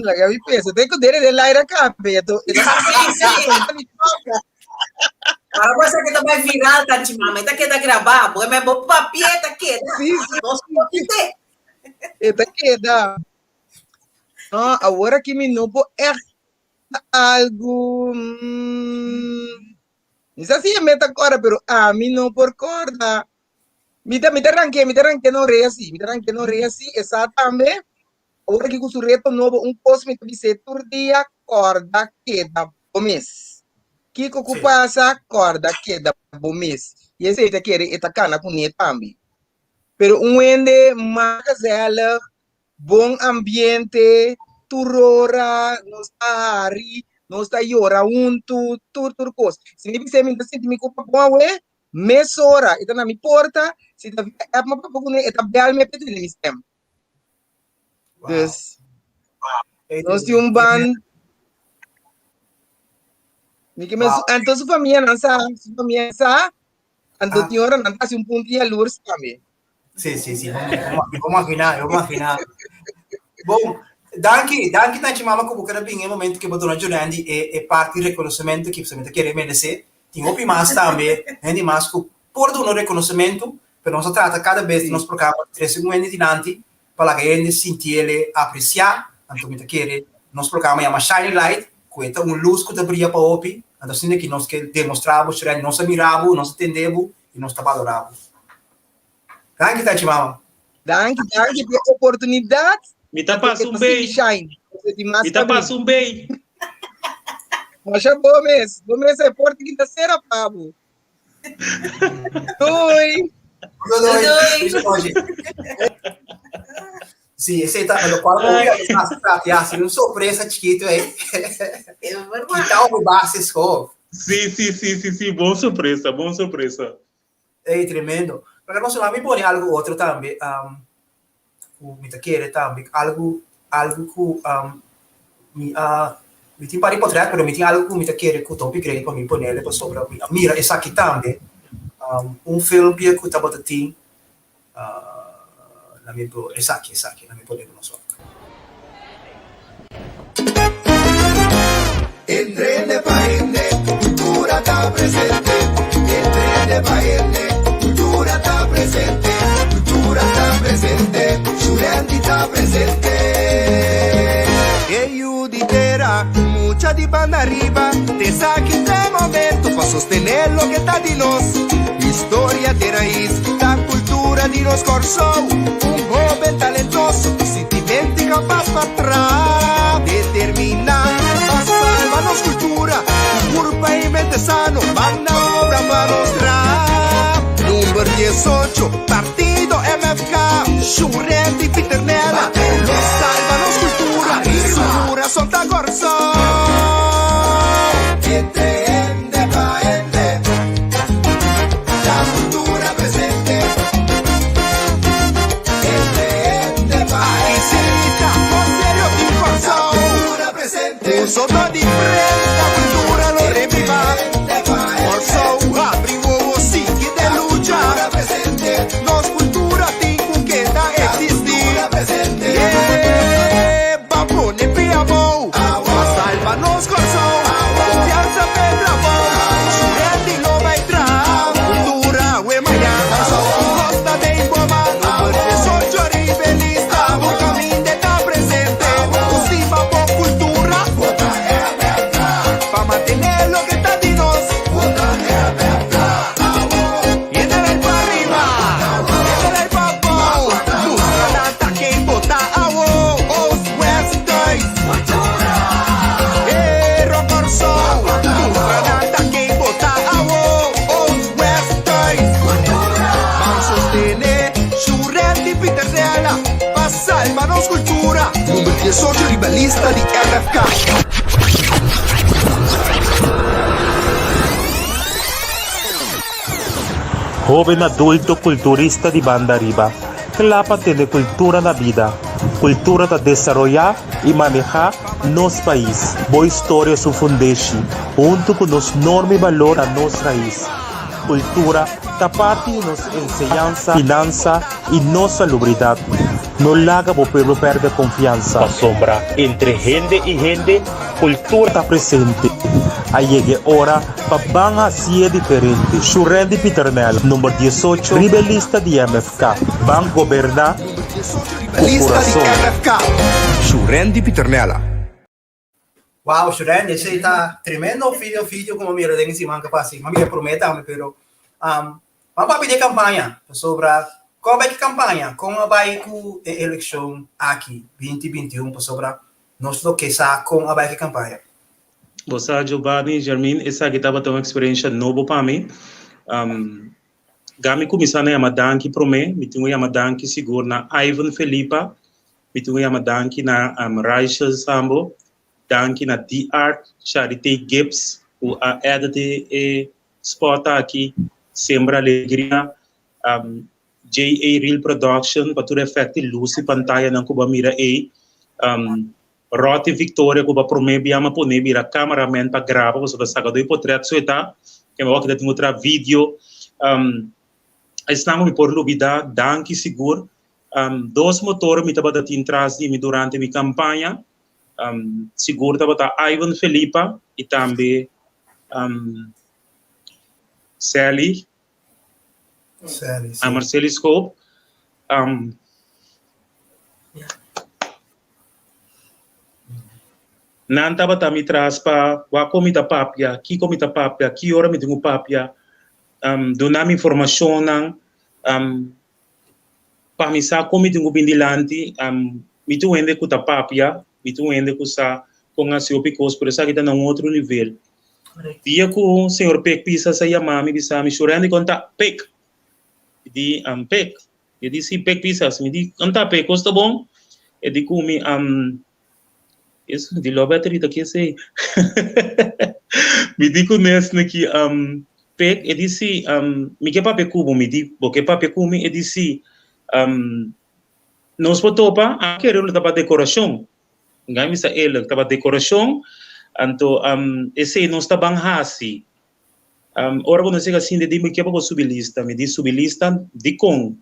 Laga mi pensa. Te ku dere den laira kape. Eto, eto. Sí, sí. Para bo esaki ta bai viral, Tachi mama. E ta keda grabá. Bo e bo papia e ta keda. Sí, sí. Nos por kite. E ta keda. No, awor aki mi no por echt algu. Mm, mi sa si e me ta korda, pero ami no por korda. Mi ta, mi ta ranke, mi ta ranke no orea si, mi ta ranke no orea si, e sa tambe. Awor aki ku su reto nobo un kos mi ta bis'é tur dia, kòrda keda bo mes. Kiko ku pasa, kòrda keda bo mes. I esei ta kere e ta kana kuné tambe. Pero un hende mas gezellig, bon ambiente, tur ora nos ta hari, nos ta yora huntu, tur tur kos. Si mi bis'é mi ta sinti mi ku bon awe, mesora e ta na mi porta, si ta via app mi a papia kuné, e ta bèl mi pa e tende mi stèm. Dus, nos tin un band. Mi ke men, anto su famia nan sa, su famia sa, anto tin ora nan ta hasi un punto jaloers tambe. Sí, sí, sí. Mi por imaginá, mi por imaginá. Bon, danki, danki Tanchi Mama ku bo keda bin e momento ku bo duna Jurandy e e parti rekonosementu ki mi ta kere meresé. Tin hopi mas tambe, hende mas ku por duna rekonosementu, Pero nos a trata kada bes di nos programa di trese un hende dilanti pa laga e hende sinti el apresiá. Anto mi ta kere nos programa yama Shining Light, ku e ta un lus ku ta bria pa hopi. Anto asina ki nos ke demostrá bo, Shirley, nos a mira bo, nos a tende bo i nos ta balorá bo. Danki Tachi Mama. Danki, danki pa e oportunidat. Mi ta pasa un bei. Mi ta pasa un bei. Masha bo mes, bo mes e porta ki ta sera pa bo. Doei! Doei! Doei! Sí, esei ta lo cual voy a ya, sí, un sorpresa chiquito eh. Quita o base sco. Sí, sí, sí, sí, sí, bon sorpresa, bon sorpresa. Ey, tremendo. Pero no solo mi pone algo otro tambe, um, ku mi ta kere tambe algu algu ku mi a mi tin par di potret pero mi tin algu ku mi ta kere ku ta hopi great pa mi ponele pasobra mi a mira esaki tambe un filmpje ku tabata tin na mi por esaki esaki na mi pone ku nos wak. Entrene pa hende, cultura ta presente. Entrene pa hende, cultura ta presente. Cultura ta presente, Shurendi ta presente. E yu di tera, mucha di banda riba, t'esaki t'e momento pa sostené loke ta di nos. Historia te rais, ta cultura di nos Kòrsou. Un hoben talentoso ku sintimento i kapas pa traha. Determiná pa salba nos kultura, ku kurpa i mente sano, ban na obra pa nos traha. Number diesocho, Partido MFK, Shurendi Pieternella, lo salba nos kultura, su kurason ta Kòrsou. Entre hende pa hende, la kultura presente. Entre hende pa hende, la kultura presente. Un soto di prenta, kultura lo reviva. Kòrsou habri wowo, sigui den lucha. Nos kultura tin ku keda eksistí. Yeah, ban pone pia abou, pa salba nos Kòrsou. Konfiansa p'e trabou, su hende lo bai traha. Kultura we maña, Kòrsou ku nos ta den boma. Number diesocho riba e lista, bo kaminda e ta presente. Bo stima bo kultura, pa mantené loke ta di nos. Salva nos cultura! Number diesocho riba lista di MFK. Hoben adulto kulturista di banda ariba, kla pa tene kultura na bida. Kultura ta desaroyá i manehá nos pais. Bo historia su fundeshi, huntu ku nos norma i balor ta nos rais. Kultura ta parti di nos enseñansa, finansa i nos salubridat. No laga bo pueblo pèrdè konfiansa. Pasobra entre hende i hende, kultura ta presente. A yega e ora pa ban hasié diferente. Shurendi Pieternella, number diesocho riba e lista di MFK. Ban goberná ku Lista di kurason. MFK. Shurendi Pieternella. Wow, Shurendi, esei ta tremendo video, video ku mi a mira den e siman ku a pasa. Mi a mira promé tambe, pero um, ban papia di e kampaña, pasobra. Kon a bai ki kampaña? Kon a bai ku e elekshon aki 2021 pasobra nos lo ke sa kon a bai ki kampaña. Bo sa Giovanni, Jermin, esaki tabata un eksperensha nobo pa mi. Ga mi kuminsá na yama danki promé. Mi tin un yama danki sigur na Ivan Felipa, mi tin un yama danki na Rachel Sambo, danki na D-Art, Charité Gibbs ku a edit e spot aki, Sembra Alegria, JA Real Production pa tur efect di lus di pantayanan ku bo a mira ei. Rotty Victoria ku bo a promé bia mi a pone bira cameraman pa graba pasobra ta saka doi potret so e ta. Ke mi awor ta tin ku traha video. Esnan ku mi por lubida, danki sigur. Dos motor mi tabata tin tras di mi durante mi kampaña. Sigur tabata Ivan Felipa i tambe Sally. Sally, sí. Marceli Scope. Nan tabata mi tras pa wak kon mi ta papia, kiko mi ta papia, ki ora mi tin ku papia, duna mi informashonnan, pa mi sa kon mi tin ku bin dilanti. Mi ta un hende ku ta papia, mi ta un hende ku sa kon hasi hopi kos, pero esaki ta na un otro nivel. Dia ku señor Pek Pisas a yama mi bisa mi, Shurendi kon ta Pek? Mi di, Pek. E di, si Pek Pisas. Mi di, kon ta Pek, kos ta bon? E di ku mi, Eso di lo better ta ke esei. Mi di ku nesne ki, Pek, e di si, mi ke papia ku bo. Mi di, bo ke papia ku mi? E di si, nos por topa, a kere lo ta pa dekorashon. Ngai mi sa eerlijk, tabata decoracion, anto esey nos ta ban haci. Ora cu nos yega sinti di mi ke pa bo subi lista, mi di subi lista dicon?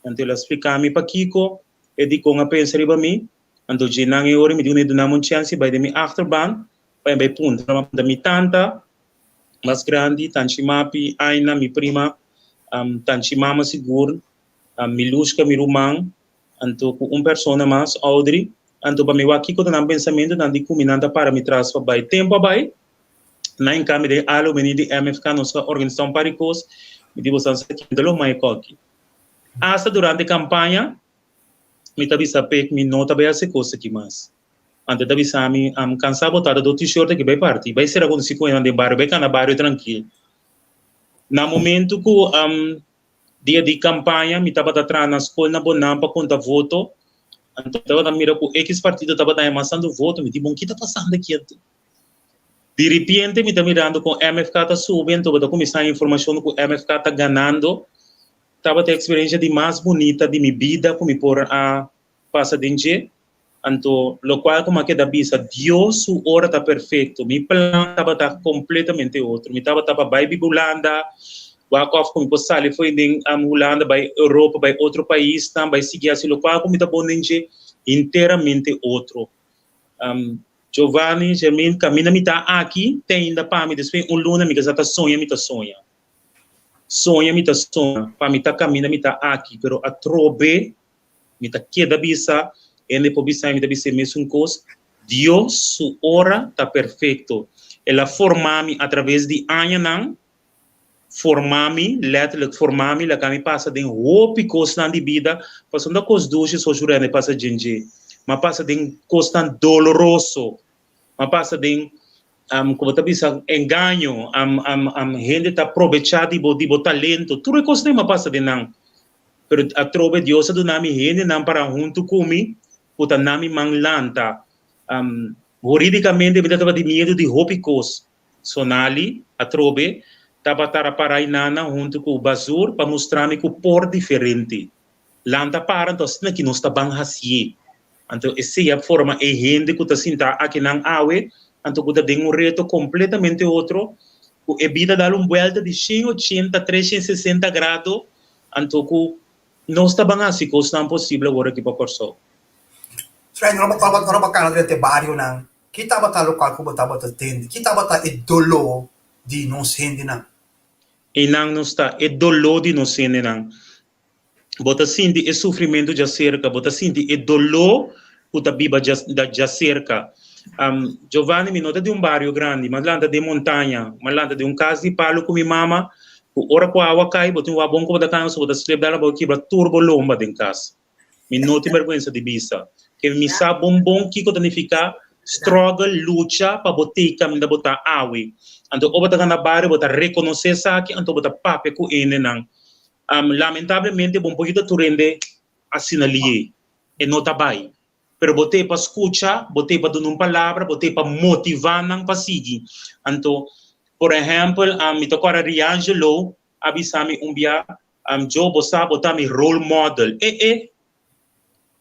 Anto el a splica mi pakico e dicon a pensa riba mi, anto dje nan e ora mi di uni duna mi un chance bai den mi achterban pa mi bai puntra, mi a puntra mi tanta mas grandi, tanchi Mapi, Aina, mi prima, tanchi mama sigur, Milushka mi ruman, Anto ku un persona mas, Audrey. Anto pa mi wak kiko ta nan pensamentu, nan di ku mi nan ta para mi tras pa bai. Tempu a bai, nan hinka mi den alumini di MFK, nos a organisá un par di kos, mi di boso sa kende lo mai koki. Asta durante kampaña, mi ta bisa p'e mi no ta bai hasi kos aki mas. Anto e ta bisa mi, Am kansá bo tata do t-shirt aki bai parti, bai sera konosí ku nan den bario, bai kana bario trankil. Na momentu ku Dia di kampaña mi tabata traha na skol na Bonam pa konta voto. Anto mi tabata mira ku ekis partido tabata haña mas tantu voto. Mi di, bon, ki ta pasando aki anto? Di ripiente mi ta mirando kon MFK ta subi, anto bo ta kuminsá haña informashon ku MFK ta ganando. Tabata e eksperensha di mas bunita di mi bida ku mi por a pasa den dje. Anto, lokual ku mi a keda bisa, Dios su ora ta perfekto. Mi plan tabata kompletamente otro. Mi tabata pa bai biba Hulanda, wak òf ku mi por sali fo'i den Hulanda bai Europa, bai otro paisnan, bai sigui hasi lokual ku mi ta bon den dje, hinteramente otro. Giovanni, Jermin, kaminda mi ta aki te ainda pa mi, despues un luna mi ke sa ta soña mi ta soña. Soña mi ta soña, pa mi ta kaminda mi ta aki, pero atrobe Mi ta keda bisa, hende por bisa mi ta bisa e mesun kos, Dios su ora ta perfekto. El a forma mi a traves di añanan, forma mi, letterlijk forma mi, laga mi pasa den hopi kosnan di bida, pasobra no ta kos dushi so Shurende pasa djen dje, mi a pasa den kosnan doloroso, mi a pasa den, ku bo ta bisa, engaño, hende ta probecha di bo, di bo talento, tur e kosnan mi a pasa den nan. Pero atrobe Dios a duna mi hendenan para huntu ku mi, ku ta na mi man lanta. Hurídikamente mi ta tabatin miedu di hopi kos. Sonali, atrobe, tabata para inana huntu ku Bazur pa mustra mi ku por diferente. Lanta para anto asina ki nos ta ban hasié. Anto esei a forma e hende ku ta sintá akinan awe, anto ku ta den un reto kompletamente otro, ku e bida dal un buelta di 180, 360 grado, anto ku nos ta ban hasi kosnan posibel awor aki pa Kòrsou. Sven, ora bo tabata, ora bo a kana drenta e barionan, ki tabata lokual ku bo tabata tende? Ki tabata e doló di nos hendenan? Einan nos ta, e doló di nos hendenan. Bo ta sinti e sufrimentu djaserka, bo ta sinti e doló ku ta biba djaserka. Giovanni, mi no ta di un bario grandi, mi a lanta den montaña, mi a lanta den un kas di palu ku mi mama. Ku ora ku awa kai, bo tin wak bon ku bo ta kansa, bo ta slip dal abou kibra tur bo lomba den kas. Mi no tin bergwensa di bisa ke mi sa bon bon kiko ta nifiká struggle, lucha pa bo tei kaminda bo ta awe. Anto ora bo ta gana bario bo ta rekonosé esaki anto bo ta papia ku hendenan. Lamentablemente bo no por yuda tur hende asina lié, e no ta bai. Pero bo tei pa skucha, bo tei pa duna un palabra, bo tei pa motivá nan pa sigui. Anto, por ehèmpel, mi ta kòrda Riangelo a bisa mi un bia, Joe, bo sa bo ta mi role model. E e!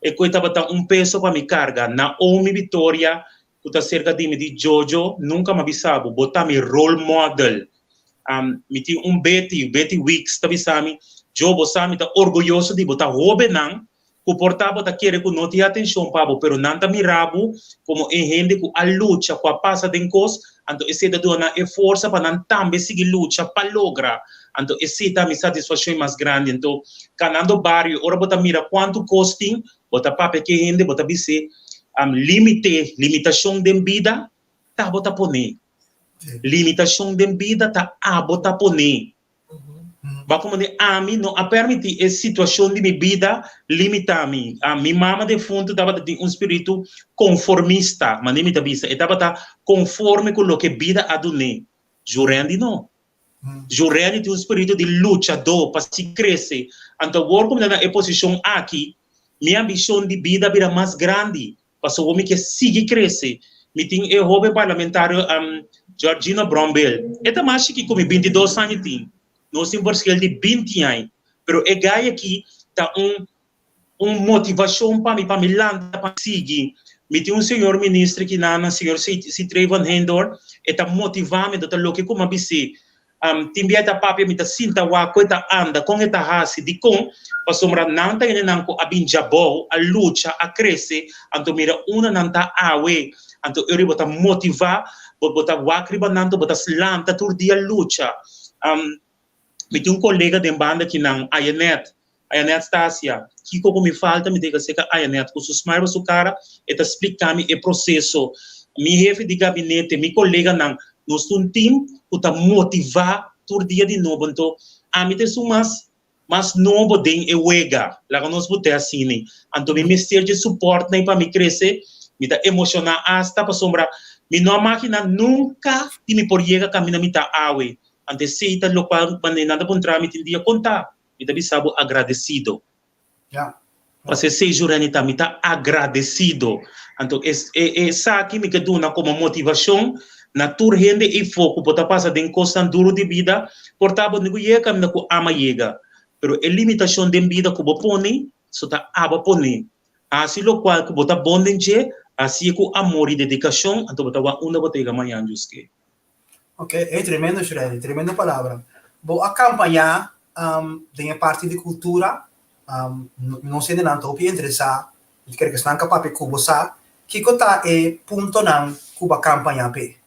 E koe tabata un peso pa mi karga. Naomi Vitoria, ku ta serka di mi, di, Jojo, nunka mi a bisa bo, bo ta mi role model. Mi tin un Betty, Betty Weeks, ta bisa mi, Joe, bo sa mi ta orguyoso di bo. Ta hóbennan ku por ta bo ta kere ku no tin atenshon pa bo, pero nan ta mira bo komo e hende ku a lucha, ku a pasa den kos, anto esei ta duna nan e forsa pa nan tambe sigui lucha pa logra. Anto esei ta mi satisfashon mas grandi. Anto kanando bario, ora bo ta mira kuantu kos tin, bo ta papia ku e hende, bo ta bis'é, Limite, limitashon den bida ta bo ta pone. Limitashon den bida ta abo ta pone. Ba como di ami no a permiti e situacion di mi bida limita mi. Mi mama defunto tabata tin un spiritu conformista, mane mi ta bisa, e tabata conforme cu loke bida a dun'é. Jurendi no. Jurendi tin un spiritu di luchadó pa si crece. Anto awor cu mi ta na e posicion aki, mi ambicion di bida a bira mas grandi. Pasobra mi ke sigui krese. Mi tin e hoben parlamentario Georgino Brombil. E ta mas chiki ku mi, bintidos aña tin. Nos tin verschil di binti aña. Pero e guy aki ta un un motivashon pa mi, pa mi lanta, pa mi sigui. Mi tin un señor minister kinan, señor Citrey van Heydoorn, e ta motiva mi, ta loke ku mi a bis'é. Tin bia e ta papia, mi ta sinta wak ku e ta anda, kon e ta hasi, dikon? Pasobra nan ta hendenan ku a bin djabou, a lucha, a krese, anto mira unda nan ta awe. Anto e ora bo ta motivá, bo bo ta wak riba nan, anto bo ta lanta tur dia lucha. Mi tin un kolega den banda kinan, Ayenet, Ayanette Stasia, Kiko ku mi falta mi dega seka Ayanette ku su smile riba su kara e ta splika mi e proseso. Mi hefe di gabinete, mi koleganan, nos ta un team ku ta motivá tur dia di nobo. Anto ami ta esun mas mas nobo den e wega, laga nos bot'é asina. Anto mi mester dje supòrtnan pa mi krese. Mi ta emoshoná asta pasobra mi no a maginá nunka di mi por yega kaminda mi ta awe. Anto esei ta lokual manera nan ta puntra mi tin dia konta. Mi ta bisa bo agradecido. Ja. Pasobra esei Jureni ta, mi ta agradecido. Anto es, e, esaki mi ke duna komo motivashon na tur hende eifó ku bo ta pasa den kosnan duru di bida, por ta bo no ku yega kaminda ku ama yega, pero e limitashon den bida ku bo pone, so ta abo pone. Hasi lokual ku bo ta bon den dje, hasié ku amor i dedikashon, anto bo ta wak unda bo ta yega mañan, Djuske. Ok, ey tremendo Shirley, tremendo palabra. Bo a campaña um, den e parti di cultura, um, nos hendenan ta hopi interesá, mi ta kere ku esnan ka papia ku bo sa, kiko ta e puntonan ku bo a campaña p'e?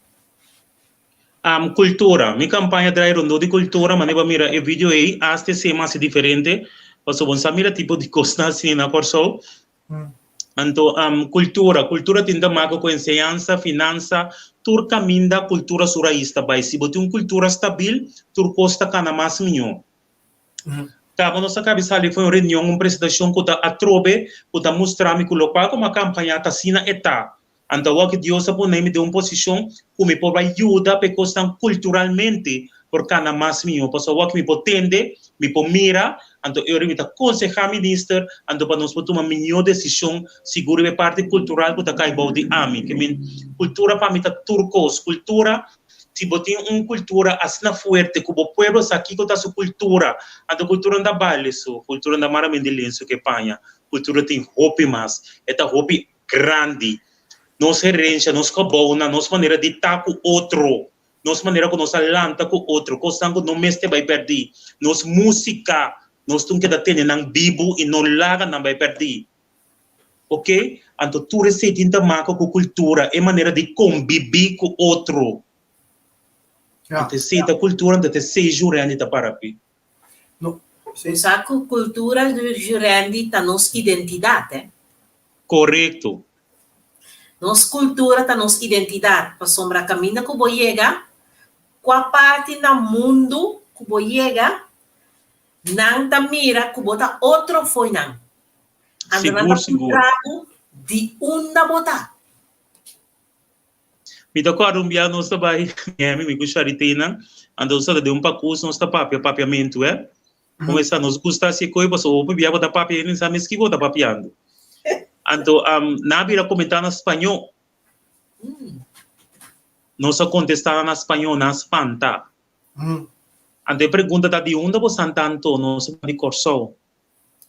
Um, cultura. Mi campaña draai rondó di cultura, manera bo a mira e video ey, hasta esei mas diferente, pasobra bo no sa mira tipo di kosnan asina na Kòrsou. Anto kultura, kultura tin ta maka ku enseñansa, finansa, tur kaminda kultura su rais ta bai. Si bo tin un kultura stabil, tur kos ta kana mas mihó. Kaba nos a kabi sali for un reunion, un presentashon ku ta atrobe ku ta mustra mi ku lokual ku mi a kampañá ta asina e ta. Anto awor ki Dios a pone mi den un posishon ku mi por bai yuda pa e kosnan kulturalmente por kana mas mihó. Pasobra awor ki mi por tende, mi por mira, anto e ora mi ta konsehá minister, anto pa nos por tuma mihó desishon sigur riba e parti kultural ku ta kai bou di ami. Ke men, kultura pa mi ta tur kos. Kultura, si bo tin un kultura asina fuerte ku bo pueblo sa kiko ta su kultura, anto kultura no ta bale so, kultura no ta maramente lensu ke paña, kultura tin hopi mas, e ta hopi grandi. Nos herencia, nos gebouwnan, nos manera di ta cu otro, nos manera cu nos a lanta cu otro, cosnan cu no mester bay perdi. Nos musica, nos tin keda tene nan bibu y no laga nan bay perdi. Ok? Anto tur esey tin ta maka cu cultura, e manera di conbibi cu otro. Anto esey ta cultura, anto ta esey Jurendi ta para pi. No, sí. Sa cu cultura Jurendi ta nos identidad, eh? Korekto. Nos kultura ta nos identidat, pasobra kaminda ku bo yega, kua parti na mundu ku bo yega, nan ta mira ku bo ta otro fo'i nan. Anto nan ta Sigur, sigur. puntra bo di unda bo ta. Mi ta kòrda un bia nos ta bai Miami, mi ku Sharitina, anto nos ta den un pakus, nos ta papia papiamentu, eh. Kon esa nos gusta hasi e koi pasobra hopi bia bo ta papia hende no sa mes kiko bo ta papiando. Anto nan a bira komentá na spañó. Nos a kontestá nan na spañó, nan a spanta. Anto e pregunta ta di unda bo san tanto? Nos a di Kòrsou.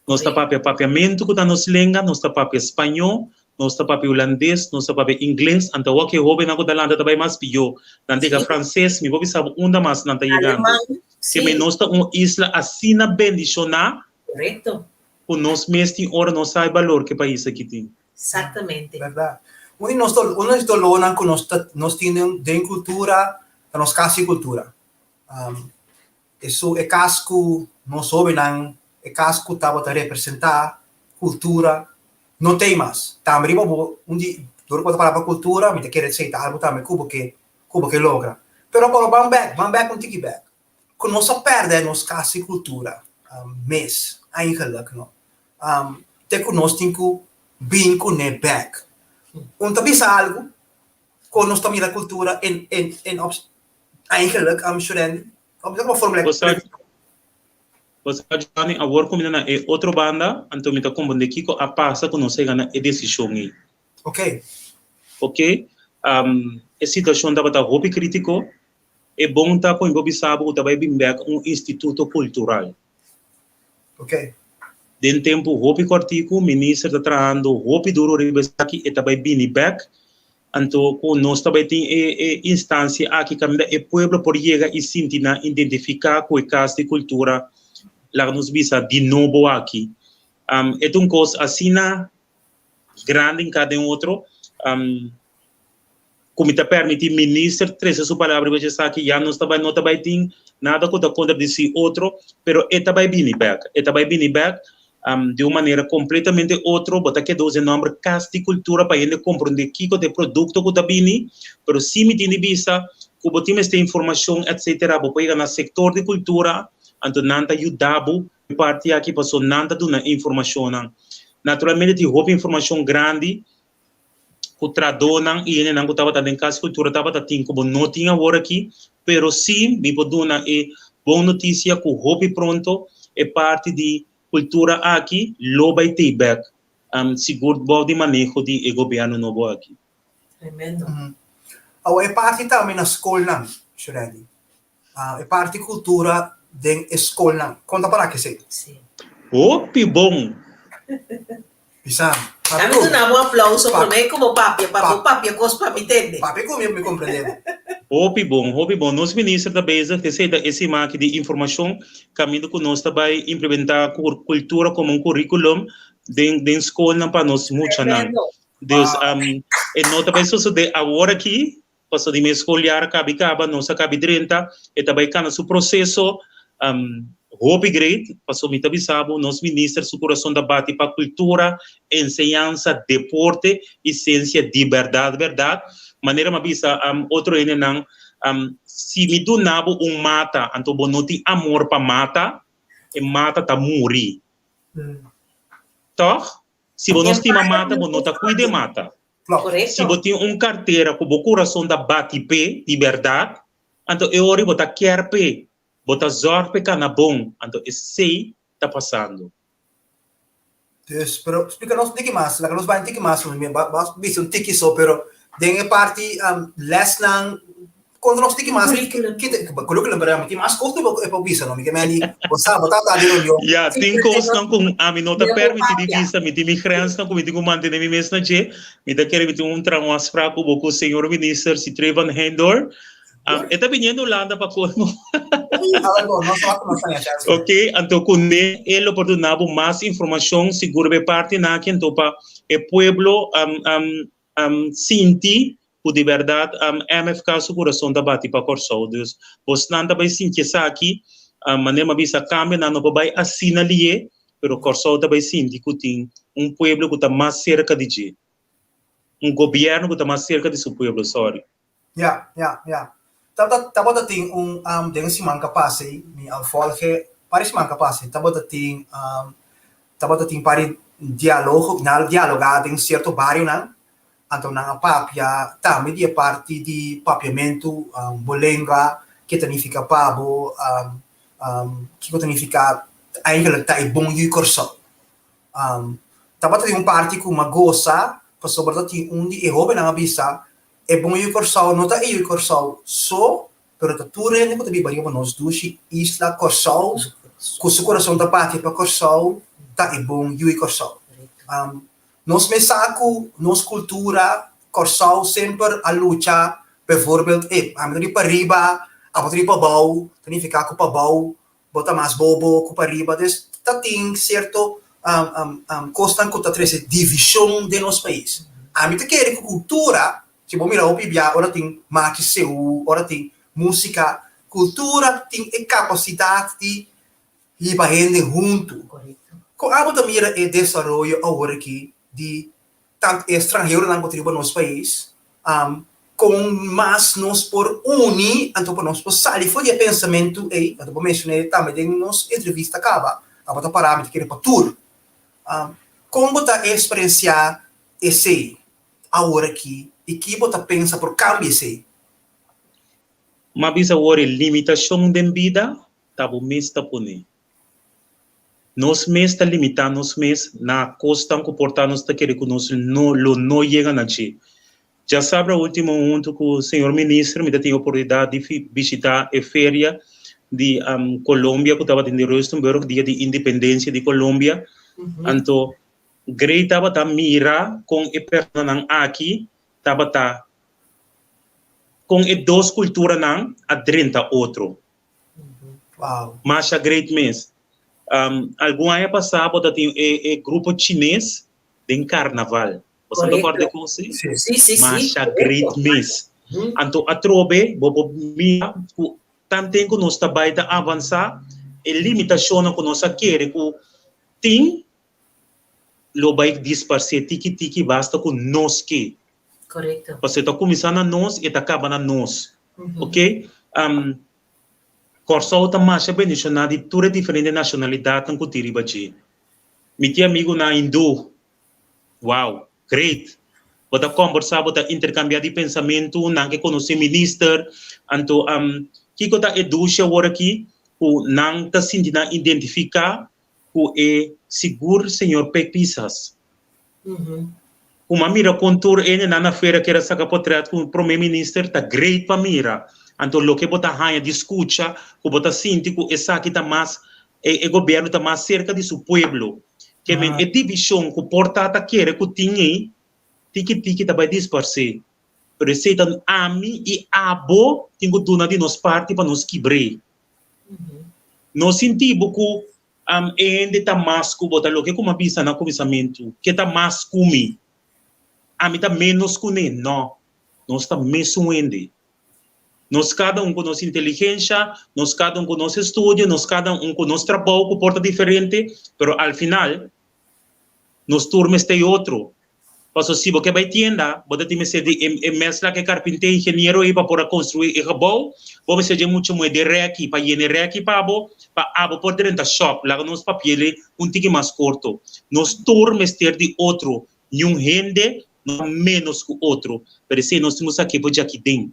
Nos ta papia papiamentu ku ta nos lenga, nos ta papia spañó, nos ta papia hulandes, nos ta papia ingles, anto awor ku e hóbennan ku ta lanta ta bai mas pió. Nan ta yega franses, mi por bisa bo unda mas nan ta yegando. Ke men nos ta un isla asina bendishoná ku nos mes tin ora no sa e balor ku e pais aki tin. Exactamente. Berdad. Un di nos un di nos dolornan ku nos ta nos tin den kultura ta nos kas di kultura. Esun e kas ku nos hóbennan, e kas ku tabata representá kultura, no t'ei mas. Tambe riba bo, un di, dor ku bo ta pará pa kultura, mi ta kere esei ta algu tambe ku bo ke, ku bo ke logra. Pero por ban bèk, ban bèk un tiki bèk. Ku nos a pèrdè nos kas di kultura mes, eigenlik no. Te ku nos tin ku bin kuné bèk. Un ta bisa algu, Kon nos ta mira kultura en en en op eigenlijk um Shurendi? Op welke vorm Bo sa Bo sa Giovanni, awor ku mi ta na e otro banda, anto mi ta komprendé kiko a pasa ku nos a yega na e desishon ei. Oké. Oké, um e situashon tabata hopi kritiko. E bon ta ku mi por bisa bo ku ta bai bin bèk un instituto kultural. Ok. Den tempu hopi kòrtiku, minister ta trahando hopi duru riba esaki, e ta bai bini bèk. Anto ku nos ta bai tin e e instansia aki kaminda e pueblo por yega i sinti nan identifiká ku e kas di kultura, laga nos bisa, di nobo aki. E ta un kos asina grandi nka den otro. Ku mi ta permití minister trese su palabra riba esaki, ya nos ta bai no ta bai tin nada ku ta kontradisí otro, pero e ta bai bini bèk, e ta bai bini bèk di un manera kompletamente otro, bo ta keda usa e nòmber Kas di Kultura pa hende komprondé kiko ta e produkto ku ta bini, pero si mi tin di bisa ku bo tin mester informashon etsetera bo por yega na sektor di kultura, anto nan ta yuda bo e parti aki pasobra nan ta duna e informashonnan. Naturalmente tin hopi informashon grandi ku tradónan i hendenan ku tabata den Kas Kultura tabata tin ku bo no tin awor aki, pero sí mi por duna e bon notisia ku hopi pronto e parti di kultura aki lo bai tei bèk, sigur bou di maneho di e gobièrnu nobo aki. Tremendo. Awor e parti tambe na skolnan, Shurendi. E parti kultura den e skolnan. Kon ta para kesei? Sí. Hopi bon! Bisa, papia ku. Dame duna bo aplauso promé ku bo papia, pa bo papia kos pa mi tende. Papia ku mi, mi komprendé bo. Hopi bon, hopi bon. Nos minister ta bezig, esei ta e siman aki di informashon, kaminda ku nos ta bai implementá kultura komo un kurikulum den den skolnan pa nos muchanan. Dus e no ta bai sosodé awor aki, Pasobra di mes skol yar kabi kaba, nos a kabi drenta, e ta bai kana su proseso hopi great, pasobra mi ta bisa bo nos minister su kurason ta bati pa kultura, enseñansa, deporte i siensia di bèrdat bèrdat. Manera mi a bisa otro hendenan, si mi duna bo un mata anto bo no tin amor pa mata, e mata ta muri. Tòg? Si bo no stima mata bo no ta kuida e mata. Si bo tin un kartera ku bo kurason ta bati p'e di bèrdat, anto e ora bo ta kier p'e, bo ta zòrg p'e kana bon, anto esei ta pasando. Dus, pero splika nos un tiki mas, laga nos bai un tiki mas, mi a bisa un tiki so, pero den e parti lèsnan Konta nos tiki mas, curriculum, pero mi tin mas kos ku e por bisa no, mi ke meni, bo sa, bo tabata di reunion. Ya, tin kosnan ku ami no ta permití di bisa, mi tin mi grensnan ku mi tin ku mantené mi mes na dje. Mi ta kere mi tin un traha un afsprak ku bo ku señor minister Sithree van Heydoorn. E ta biniendo Hulanda pa colmo. Ok, anto kuné e lo por duna bo mas informashon sigur riba e partinan aki, anto pa e pueblo sinti ku di bèrdat MFK su kurason ta bati pa Kòrsou. Dus bosnan ta bai sinti esaki, manera mi a bisa kambionan no por bai asina lié, pero Kòrsou ta bai sinti ku tin un pueblo ku ta mas serka di dje, un gobièrnu ku ta mas serka di su pueblo, sòri. Ya, ya, ya. Tabata tabata tin un um, den siman ka pasa ei, mi a volge pari siman ka pasa ei, tabata tin um, tabata tin pari dialogo, nan a dialoga den cierto barionan, anto nan a papia tambe di e parti di papiamentu, um, bo lengua, ke ta nifica pa bo, um, um, kiko ta nifica eigenlijk ta e bon yu Kòrsou. Um, tabata tin un parti ku m'a gosa, pasobra ta tin un di e hobennan a bisa, E bon yu Kòrsou no ta e yu Kòrsou so, pero ta tur hende ku ta biba riba nos dushi isla Kòrsou, ku su kurason ta bati pa Kòrsou, ta e bon yu Kòrsou. Nos mes sa ku nos kultura Kòrsou semper a lucha, bijvoorbeeld, e ami ta di pariba, abo ta di pabou, ta nifiká ku pabou bo ta mas bobo ku pariba. Dus ta tin sierto kosnan ku ta trese divishon den nos pais. Ami ta kere ku kultura, si bo mira hopi bia ora tin machi seú, ora tin músika, kultura tin e kapasidat di hiba hende huntu. Kon abo ta mira e desaroyo awor aki di tant e stranheronan ku ta riba nos pais, kon mas nos por uni anto pa nos por sali for di e pensamentu ei, anto bo menshoné tambe den nos entrevista kaba, tabata pará mi ta kere pa tur. Kon bo ta eksperensiá esei awor aki i ki bo ta pensa por kambia esei? M'a bisa awor e limitashon den bida ta bo mes ta pone. Nos mes ta limitá nos mes na kosnan ku por ta nos ta kere ku nos no lo no yega na dje. Djasabra último huntu ku señor minister mi ta tin oportunidat di bishitá e feria di Colombia ku tabatin di Rustenburg dia di independensia di Colombia. Anto Grey tabata mira kon e personanan aki tabata kon e dos kulturanan a drenta otro. Wow. Masha great mes. Um, algun aña pasá bo ta tin e, e grupo chines den carnaval. Bo sa Correcto. korda kon si? Sí. Sí, sí, sí. Masha Correcto. great mes. Anto atrobe bo por mira ku tanten ku nos ta bai ta avansá, e limitashonnan ku nos a kere ku tin lo bai disparsé tiki tiki basta ku nos ke. Correcto. Pasobra e ta kuminsá na nos, e ta kaba na nos. Ok? Um, Kòrsou ta masha bendishoná di tur e diferente nashonalidatnan ku tin riba dje. Mi tin amigunan hindú. Wow, great! Bo ta kòmbersá, bo ta interkambiá di pensamentu, nan ke konosé minister. Anto, um, kiko ta e dushi awor aki? Ku nan ta sinti nan identifiká ku e sigur señor Pek Pisas. Ku m'a mira kon tur hendenan na fera kier a saka potret ku prome minister ta great pa mira. Anto loke bo ta haña di skucha ku bo ta sinti ku esaki ta mas e e gobierno ta mas serka di su pueblo. Ke men e divishon ku por ta ta kere ku tin ei tiki tiki ta bai disparsé. Pero esei ta ami i abo tin ku duna di nos parti pa nos kibr'é. No sinti bo ku e hende ta mas ku bo, ta loke ku mi a bisa na kuminsamentu, ke ta mas ku mi, ami ta ménos kuné. No, nos ta mesun hende. Nos kada un ku nos inteligensha, nos kada un ku nos estudio, nos kada un ku nos trabou ku por ta diferente, pero al final Nos tur mester e otro. Paso si bo ke bai tienda, bo ta tin mester di e e mesla ku e karpinté, ingeniero ei pa por a konstruí e gebou. Bo mester dje mucha muhé den rèki pa yena e rèki pa bo, pa abo por drenta shòp. Laga nos papiel ei un tiki mas korto. Nos tur mester di otro. Niun hende no ta ménos ku otro. Pero esei nos tin ku sa ke bo djaki den.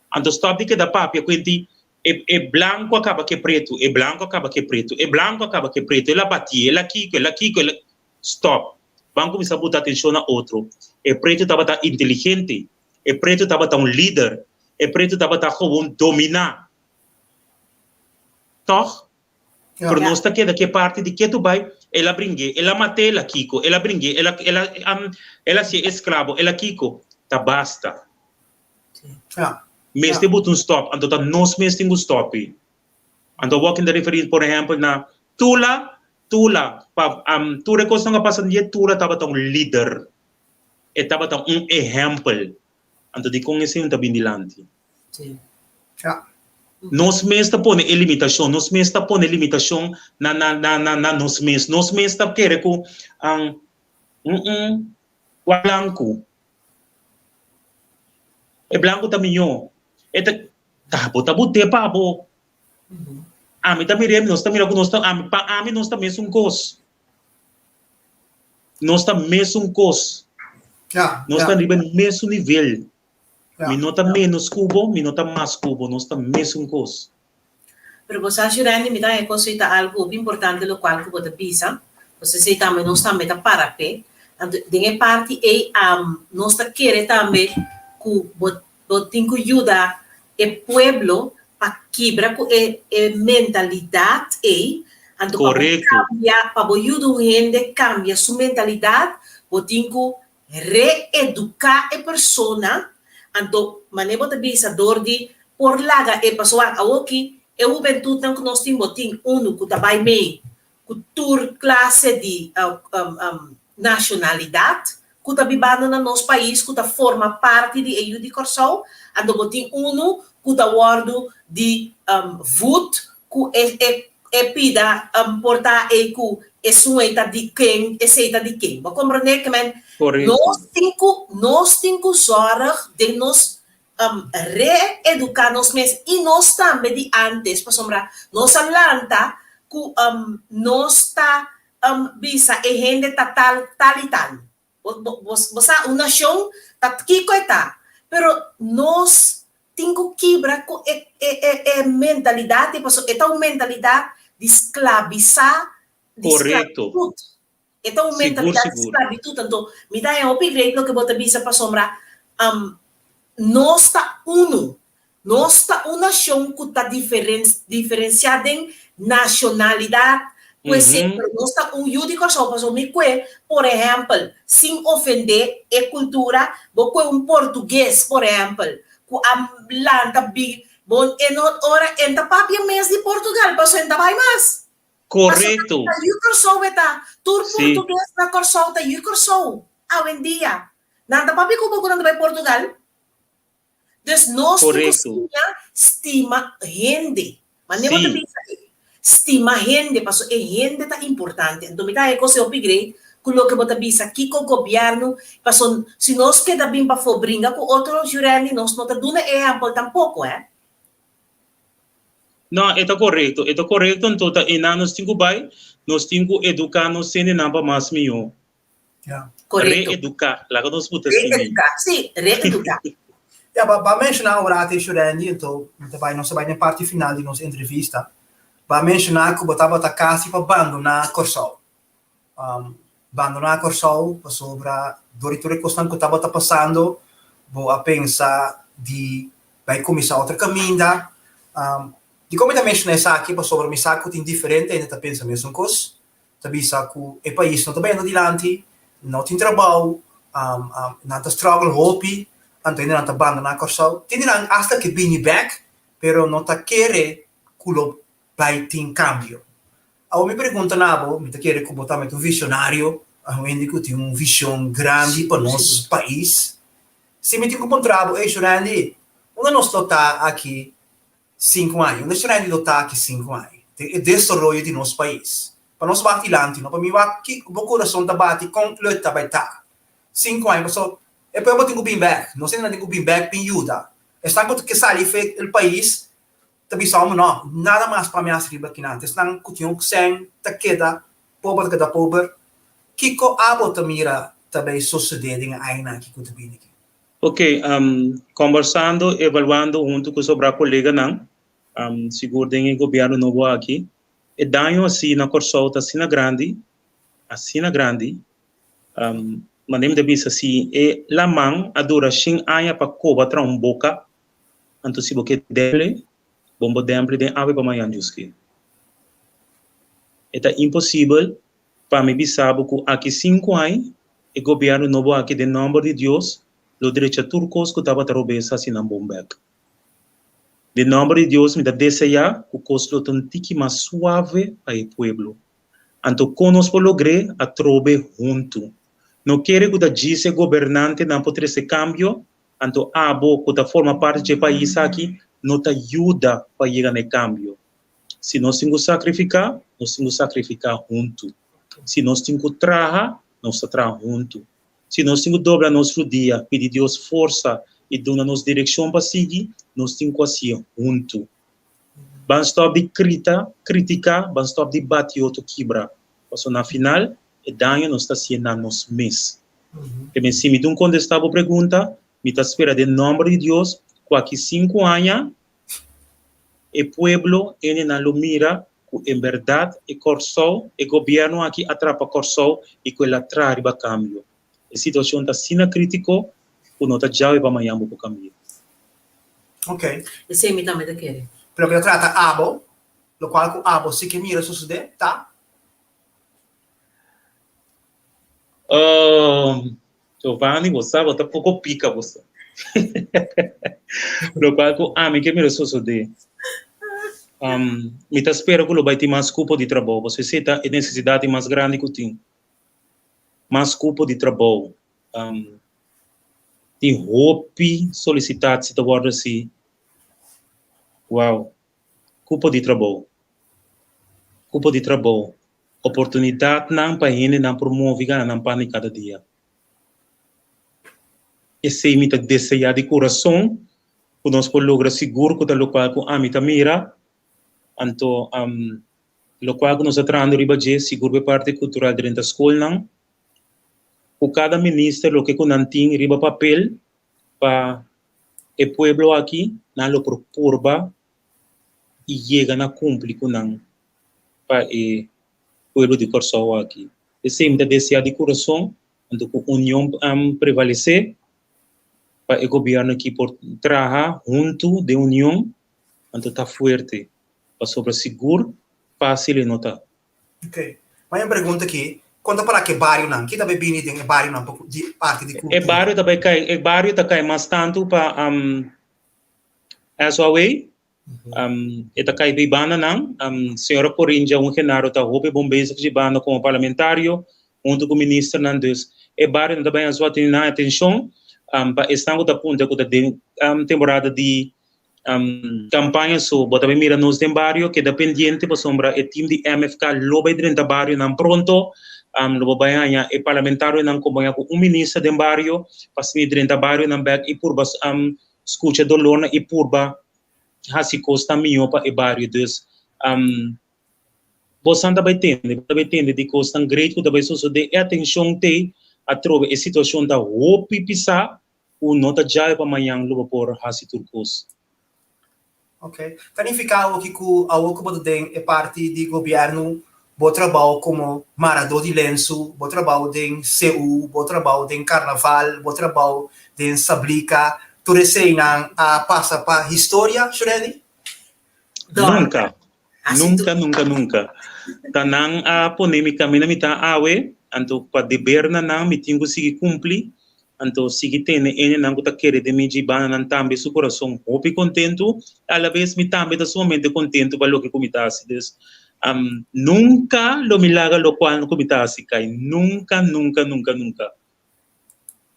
Anto stòp di keda papia kuenti e e blanku a kaba ku e pretu, e blanku a kaba ku e pretu, e blanku a kaba ku e pretu, el a batié, el a kiko, el a kiko, el a. Stòp! Ban kuminsá buta atenshon na otro. E pretu tabata inteligente, e pretu tabata un lider, e pretu tabata gewoon dominá. Tòg? Pero nos ta keda ku e parti di ketu bai, el a bring'é, el a mat'é, el a kiko, el a bring'é, el a el a el a hasié esklabo, el a kiko. Ta basta. Mester buta un stòp, anto ta nos mes tin ku stòp'e. Anto awor kin ta referí por ehèmpel na Tula, Tula, pa tur e kosnan ku a pasa den dje, Tula tabata un lider, e tabata un ehèmpel. Anto dikon esei no ta bin dilanti? Nos mes ta pone e limitashon, nos mes ta pone limitashon na na na na na nos mes. Nos mes ta kere ku wak blanku. E blanku ta mihó. E ta, ta bo ta bot'é pa bo. Ami ta mir'é, nos ta mira ku nos ta, ami, pa ami nos ta mesun kos. Nos ta mesun kos. Nos ta riba e mesun nivel. Mi no ta ménos ku bo, mi no ta mas ku bo, nos ta mesun kos. Pero bo sa Shurandy, mi ta haña kos ei ta algu hopi importante lokual ku bo ta bisa, pasobra esei tambe nos tambe ta para p'e. Anto den e parti ei nos ta kere tambe ku bo bo tin ku yuda e pueblo pa kibra ku e e mentalidat ei, anto pa bo kambia, pa bo yuda un hende kambia su mentalidat bo tin ku Reeduká e persona, anto manera bo ta bisa dor di por laga e pasobra awoki e hubentutnan ku nos tin bo tin unu ku ta bai mei ku tur klase di nashonalidat ku ta bibando na nos pais ku ta forma parti di e yu di Kòrsou, anto bo tin unu ku ta wòrdu di vut ku e E pida por ta ei ku esun ei ta di ken, esei ta di ken. Bo komprendé? Ke men nos tin ku, nos tin ku zòrg den nos reeduká nos mes i nos tambe di ántes, pasobra nos a lanta ku nos ta bisa e hende ta tal, tal i tal. Bo, bo, bo, bo sa, un nashon ta kiko e ta, pero nos tin ku kibra ku e, e, e, e mentalidat ei, pasobra e ta un mentalidat di sklabisá, di Korekto. sklabitut. E ta un Sigur, mentalidat di sigur. sklabitut. Anto, mi ta haña hopi great loke bo ta bisa pasobra nos ta unu. Nos ta un nashon ku ta diferensiá den nashonalidat, pues sí, pero nos ta un yu di Kòrsou, pasobra mi kue, por ehèmpel, sin ofendé e kultura, bo kue un portugues, por ehèmpel, ku a lanta bi, bo e no ora e ta papia mes di Portugal, pasobra e no ta bai mas. Korekto. Pasobra ta yu Kòrsou e ta. Tur portugues na Kòrsou ta yu Kòrsou awendia. Nan ta papia ku bo ku nan ta bai Portugal. Dus nos tin ku siña stima hende. Manera bo ta bisa ei, stima hende, pasobra e hende ta importante. Anto mi ta haña kos hopi grei ku loke bo ta bisa, kiko gobièrnu, pasobra si nos keda bin pafó bringa ku otro Jurendy, nos no ta duna e ehèmpel tampoko, hè. No, e ta korekto, e ta korekto, anto ta einan nos tin ku bai, nos tin ku eduká nos hendenan pa mas mihó. Ja. Correcto. Reeduká, laga nos buta así. Reeduká, sí, reeduká. Ja, ba, ba menshoná un rato Shurendi, anto mi ta bai, nos ta bai den parti final di nos entrevista. Ba menshoná ku bo tabata kasi pa bandoná Kòrsou. Um, bandoná Kòrsou pasobra dor di tur e kosnan ku tabata pasando, bo a pensa di bai kuminsá otro kaminda. Um, dikon mi ta menshoná esaki? Pasobra mi sa ku tin diferente hende ta pensa mesun kos. ta bisa ku e pais no ta bayendo dilanti, no tin trabou, nan ta struggle hopi, anto hende nan ta bandoná Kòrsou. Tin di nan asta ke bini bèk, pero no ta kere ku lo bai tin kambio. Awor mi pregunta na bo, mi ta kere ku bo tambe ta un visionario, un hende ku tin un vision grandi pa nos pais. Si mi tin ku puntra bo, ey Shurandy, unda nos lo ta aki Sinku aña. Unda Shurandy lo ta aki sinku aña? Den e desaroyo di nos pais. Pa nos wak dilanti no, pa mi wak kiko bo kurason ta bati kon lo e ta bai ta. Sinku aña paso e pueblo tin ku bin bek. Nos hendenan tin ku bin bek bin yuda. Esnan ku ke sali fe el pais ta bisa omo no, nada mas pa mi hasi riba kinan. Esnan ku tin un sèn ta keda pober ta keda pober. Kiko abo ta mira ta bai sosode den e añanan aki ku ta bini aki? Ok, kombersando, evaluando huntu ku sobrá koleganan, sigur den e gobièrnu nobo aki, e daño así na Kòrsou ta asina grandi, asina grandi, manera mi ta bisa si e laman a dura shen aña pa koba traha un boka, anto si bo ke dèmple, bon bo dèmple den awe pa mañan djuski. E ta imposibel Pa mi bisa bo ku aki sinku añ e gobièrnu nobo aki den nòmber di Dios lo drecha tur kos ku tabata robes hasi nan bon bèk. Den nòmber di Dios mi ta deseá ku kos lo ta un tiki mas suave pa e pueblo. Anto kon nos por logr'é atrobe huntu? No kere ku ta djis e gobernantenan por trese kambio, anto abo ku ta forma parti dje pais aki no ta yuda pa yega na e kambio. Si nos tin ku sakrifiká, nos tin ku sakrifiká huntu. Si nos tin ku traha, nos ta traha huntu. Si nos tin ku dobla nos rudia, pidi Dios forsa i duna nos direkshon pa sigui, nos tin ku hasié huntu. Ban stòp di krita, kritiká, ban stòp di bati otro kibra, pasobra na final e daño nos ta hasié na nos mes. P'e si mi dun kontestá bo pregunta, mi ta spera den nòmber di Dios ku aki sinku aña e pueblo hendenan lo mira ku en bèrdat e Kòrsou, e gobièrnu aki a trapa Kòrsou i ku el a traha riba kambio. E situashon ta asina krítiko ku no ta djawe pa mañan bo por kambia. Ok. Esei mi tambe ta kere. Pero loke ta trata abo, lokual ku abo si ke mira sosodé, ta? Giovanni, bo sa, bo ta poko pika bo sa. Lokual ku ami ke mira sosodé. Mi ta spera ku lo bai tin mas kupo di trabou, pasobra esei ta e nesesidat di mas grandi ku tin. Mas kupo di trabou. Tin hopi solisitatsi ta wòrdu hasi. Wow! Kupo di trabou. Kupo di trabou. Oportunidatnan pa hendenan por move i gana nan pan di kada dia. Esei mi ta deseá di kurason ku nos por logra sigur ku ta lokual ku ami ta mira. Anto lokual ku nos ta trahando riba dje sigur pa e parti kultural drenta skolnan. Ku kada minister loke ku nan tin riba papel pa e pueblo aki nan lo por purba i yega na kumpli ku nan pa e pueblo di Kòrsou aki. Esei mi ta deseá di kurason anto ku union prevalesé pa e gobièrnu aki por traha huntu den union anto ta fuerte pasobra sigur fásil e no ta. Ok. Mas un pregunta aki, kon ta para ku e barionan? Ki ta bai bini den e barionan pa di parti di E kultura? bario ta bai kai, e bario ta kai mas tantu pa um, SOA, um, e ta kai bei bandanan. Um, señora Corinja un Genaro ta hopi bon bezig dje banda komo parlamentario huntu ku ministernan. Dus e barionan ta bai SOA tene nan atenshon um, pa esnan ku ta puntra ku ta den um, temporada di Campaña so bo ta bay mira nos den bario keda pendiente pasobra e team di MFK lo bay drenta barionan pronto lo bo bay haña e parlamentarionan compaña cu un minister den bario pa asina drenta barionan bek y purba scucha dolornan y purba haci cosnan miho pa e bario dus bosan ta bay tende bo ta bay tende di cosnan great cu ta bay sosode e atencion t'ey atrobe e situacion ta hopi pisa Ku no ta djabe pa mañan lo bo por hasi tur kos. Ok. Ta nifiká awoki ku awor ku bo ta den e parti di gobièrnu, bo trabou komo maradó di lensu, bo trabou den CU, bo trabou den karnaval, bo trabou den Sablika, tur eseinan a pasa pa historia, Shurelly? Nunka. Nunka, nunka, nunka. Ta nan a pone mi kaminda mi ta awe, anto pa deber na nan mi tin ku sigui kumpli, anto sigui tene hendenan ku ta kere den mi dje banda nan tambe su kurason hopi kontentu, alabes mi tambe ta sumamente kontentu pa loke ku mi ta hasi. Dus, nunka lo mi laga lokual ku mi ta hasi kai, nunka, nunka, nunka, nunka.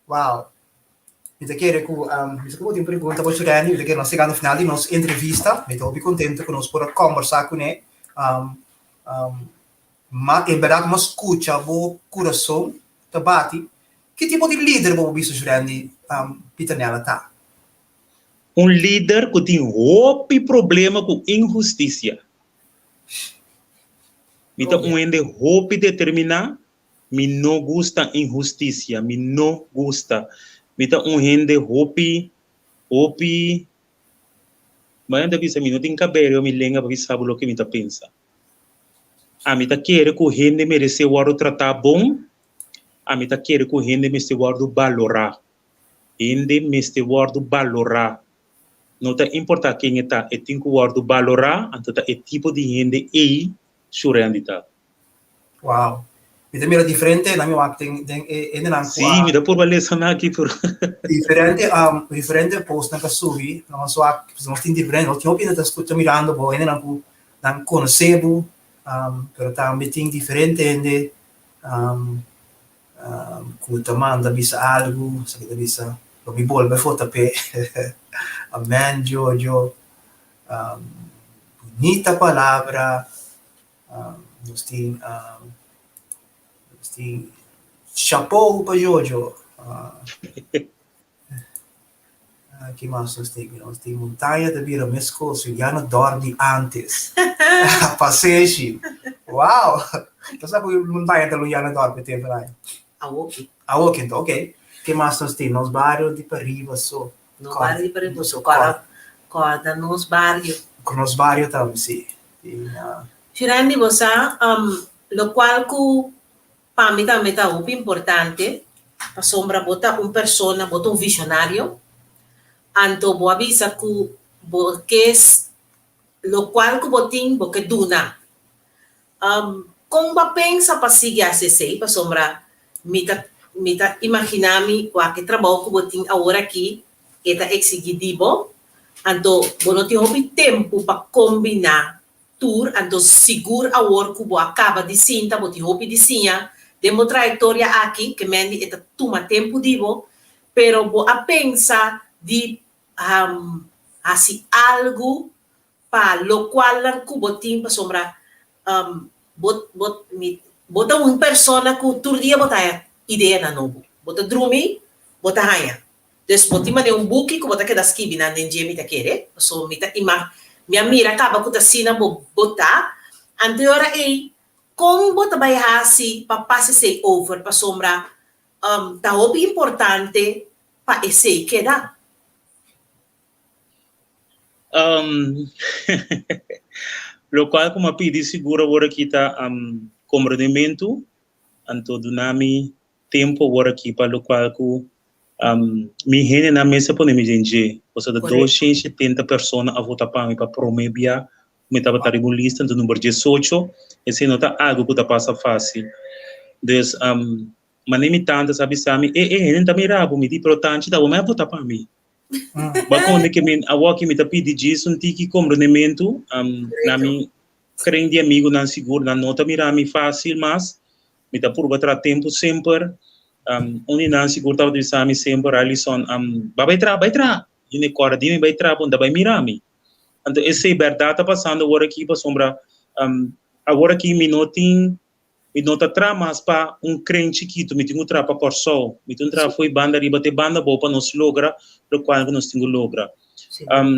Wow. Mi ta kere ku, mi sa ku bo tin pregunta bo Shureni, mi ta kere nos yega na final di nos entrevista. Mi ta hopi kontento ku nos por a kòmbersá kuné. Ma en bèrdat mi a skucha bo kurason ta bati. Ki tipo di lider bo por bisa Shureni Pieternella ta? Un lider ku tin hopi problema ku inhustisia. Mi ta un hende hopi determiná Mi no gusta inhustisia, mi no gusta. Mi ta un hende hopi, hopi, Mañana ta bisa mi no tin cabello mi lenga pa bisa bo loke mi ta pensa. Ami ta kere ku hende merese wòrdu tratá bon, ami ta kere ku hende mester wòrdu balorá. Hende mester wòrdu balorá. No ta importá ken e ta, e tin ku wòrdu balorá, anto ta e tipo di hende ei Shurendi ta. Wow. Mi ta mira diferente, na mi wak den den e hendenan ku Sí, mi ta purba lesa nan aki pero. Diferente um diferente postnan ka subi, nos wak nos tin diferente, nos tin hopi hende ta skucha mirando bo, hendenan ku nan konosé bo, um pero tambe tin diferente hende um um ku ta manda bisa algu, esaki ta bisa lo mi bolbe fota p'e. Amen Jojo. Um bunita palabra. Nos tin nos tin chapeau pa Jojo. Ki mas nos tin? Nos tin montaña ta bira meskos, Juliana dòrmi antes. Pasenshi. Wow! Ta sa ku montaña ta Juliana dòrmi tempu nan. Awoki. Awoki enton, ok. Ke mas nos tin? Nos bario di pariba so. Nos bario di pariba so. Kòrda, kòrda nos bario. Nos bario tambe, si. Shurandy, bo sa, lokual ku Pa mi tambe ta hopi importante, pasobra bo ta un persona, bo ta un visionario, anto bo a bisa ku bo ke lokual ku bo tin bo ke duna. Kon bo a pensa pa sigui hasi esei? Pasobra mi ta mi ta imaginá mi wak e trabou ku bo tin awor aki e ta eksigí di bo, anto bo no tin hopi tempu pa kombiná Tur, anto sigur awor ku bo a kaba di sinta, bo tin hopi di siña den bo trayektoria aki, ke mendi e ta tuma tempu di bo, pero bo a pensa di hasi algu pa lokualnan ku bo tin pasobra bo bo mi bo ta un persona ku tur dia bo ta haña ideanan nobo, bo ta drumi bo ta haña. Dus bo tin manera un buki ku bo ta keda skibi nan den dje mi ta kere, pasobra mi ta ima mi a mira kaba ku ta asina bo bo ta. Anto e ora ei kon bo ta bai hasi pa pasa esei over pasobra ta hopi importante pa esei keda. Lokual ku mi a pidi sigur awor aki ta komprendementu anto duna mi tempu awor aki pa lokual ku mi hendenan mes a pone mi den dje. Pasobra ta 270 persona a vota pa mi pa prome bia ku mi tabata riba un lista, anto number diesocho. Esei no ta algu ku ta pasa fásil. Dus, manera mi tanta sa bisa mi, e e hende ta mira bo. Mi di, pero tanchi ta bo mes a vota pa mi. Bo a konde ke mi awor aki mi ta pidi djis un tiki komprendementu na mi kren di amigunan sigur nan no ta mira mi fásil mas. Mi ta purba tra tempu semper. Un di nan sigur tabata bisa mi semper, Alison, ba bai traha, bai traha! I mi kòrda di mi bai traha, bo no ta bai mira mi. Anto esei bèrdat ta pasando awor aki pasobra awor aki mi no tin, mi no ta traha mas pa un kren chikitu, mi tin ku traha pa Kòrsou. Mi tin ku traha fo'i banda riba te banda abou pa nos logra lokual ku nos tin ku logra.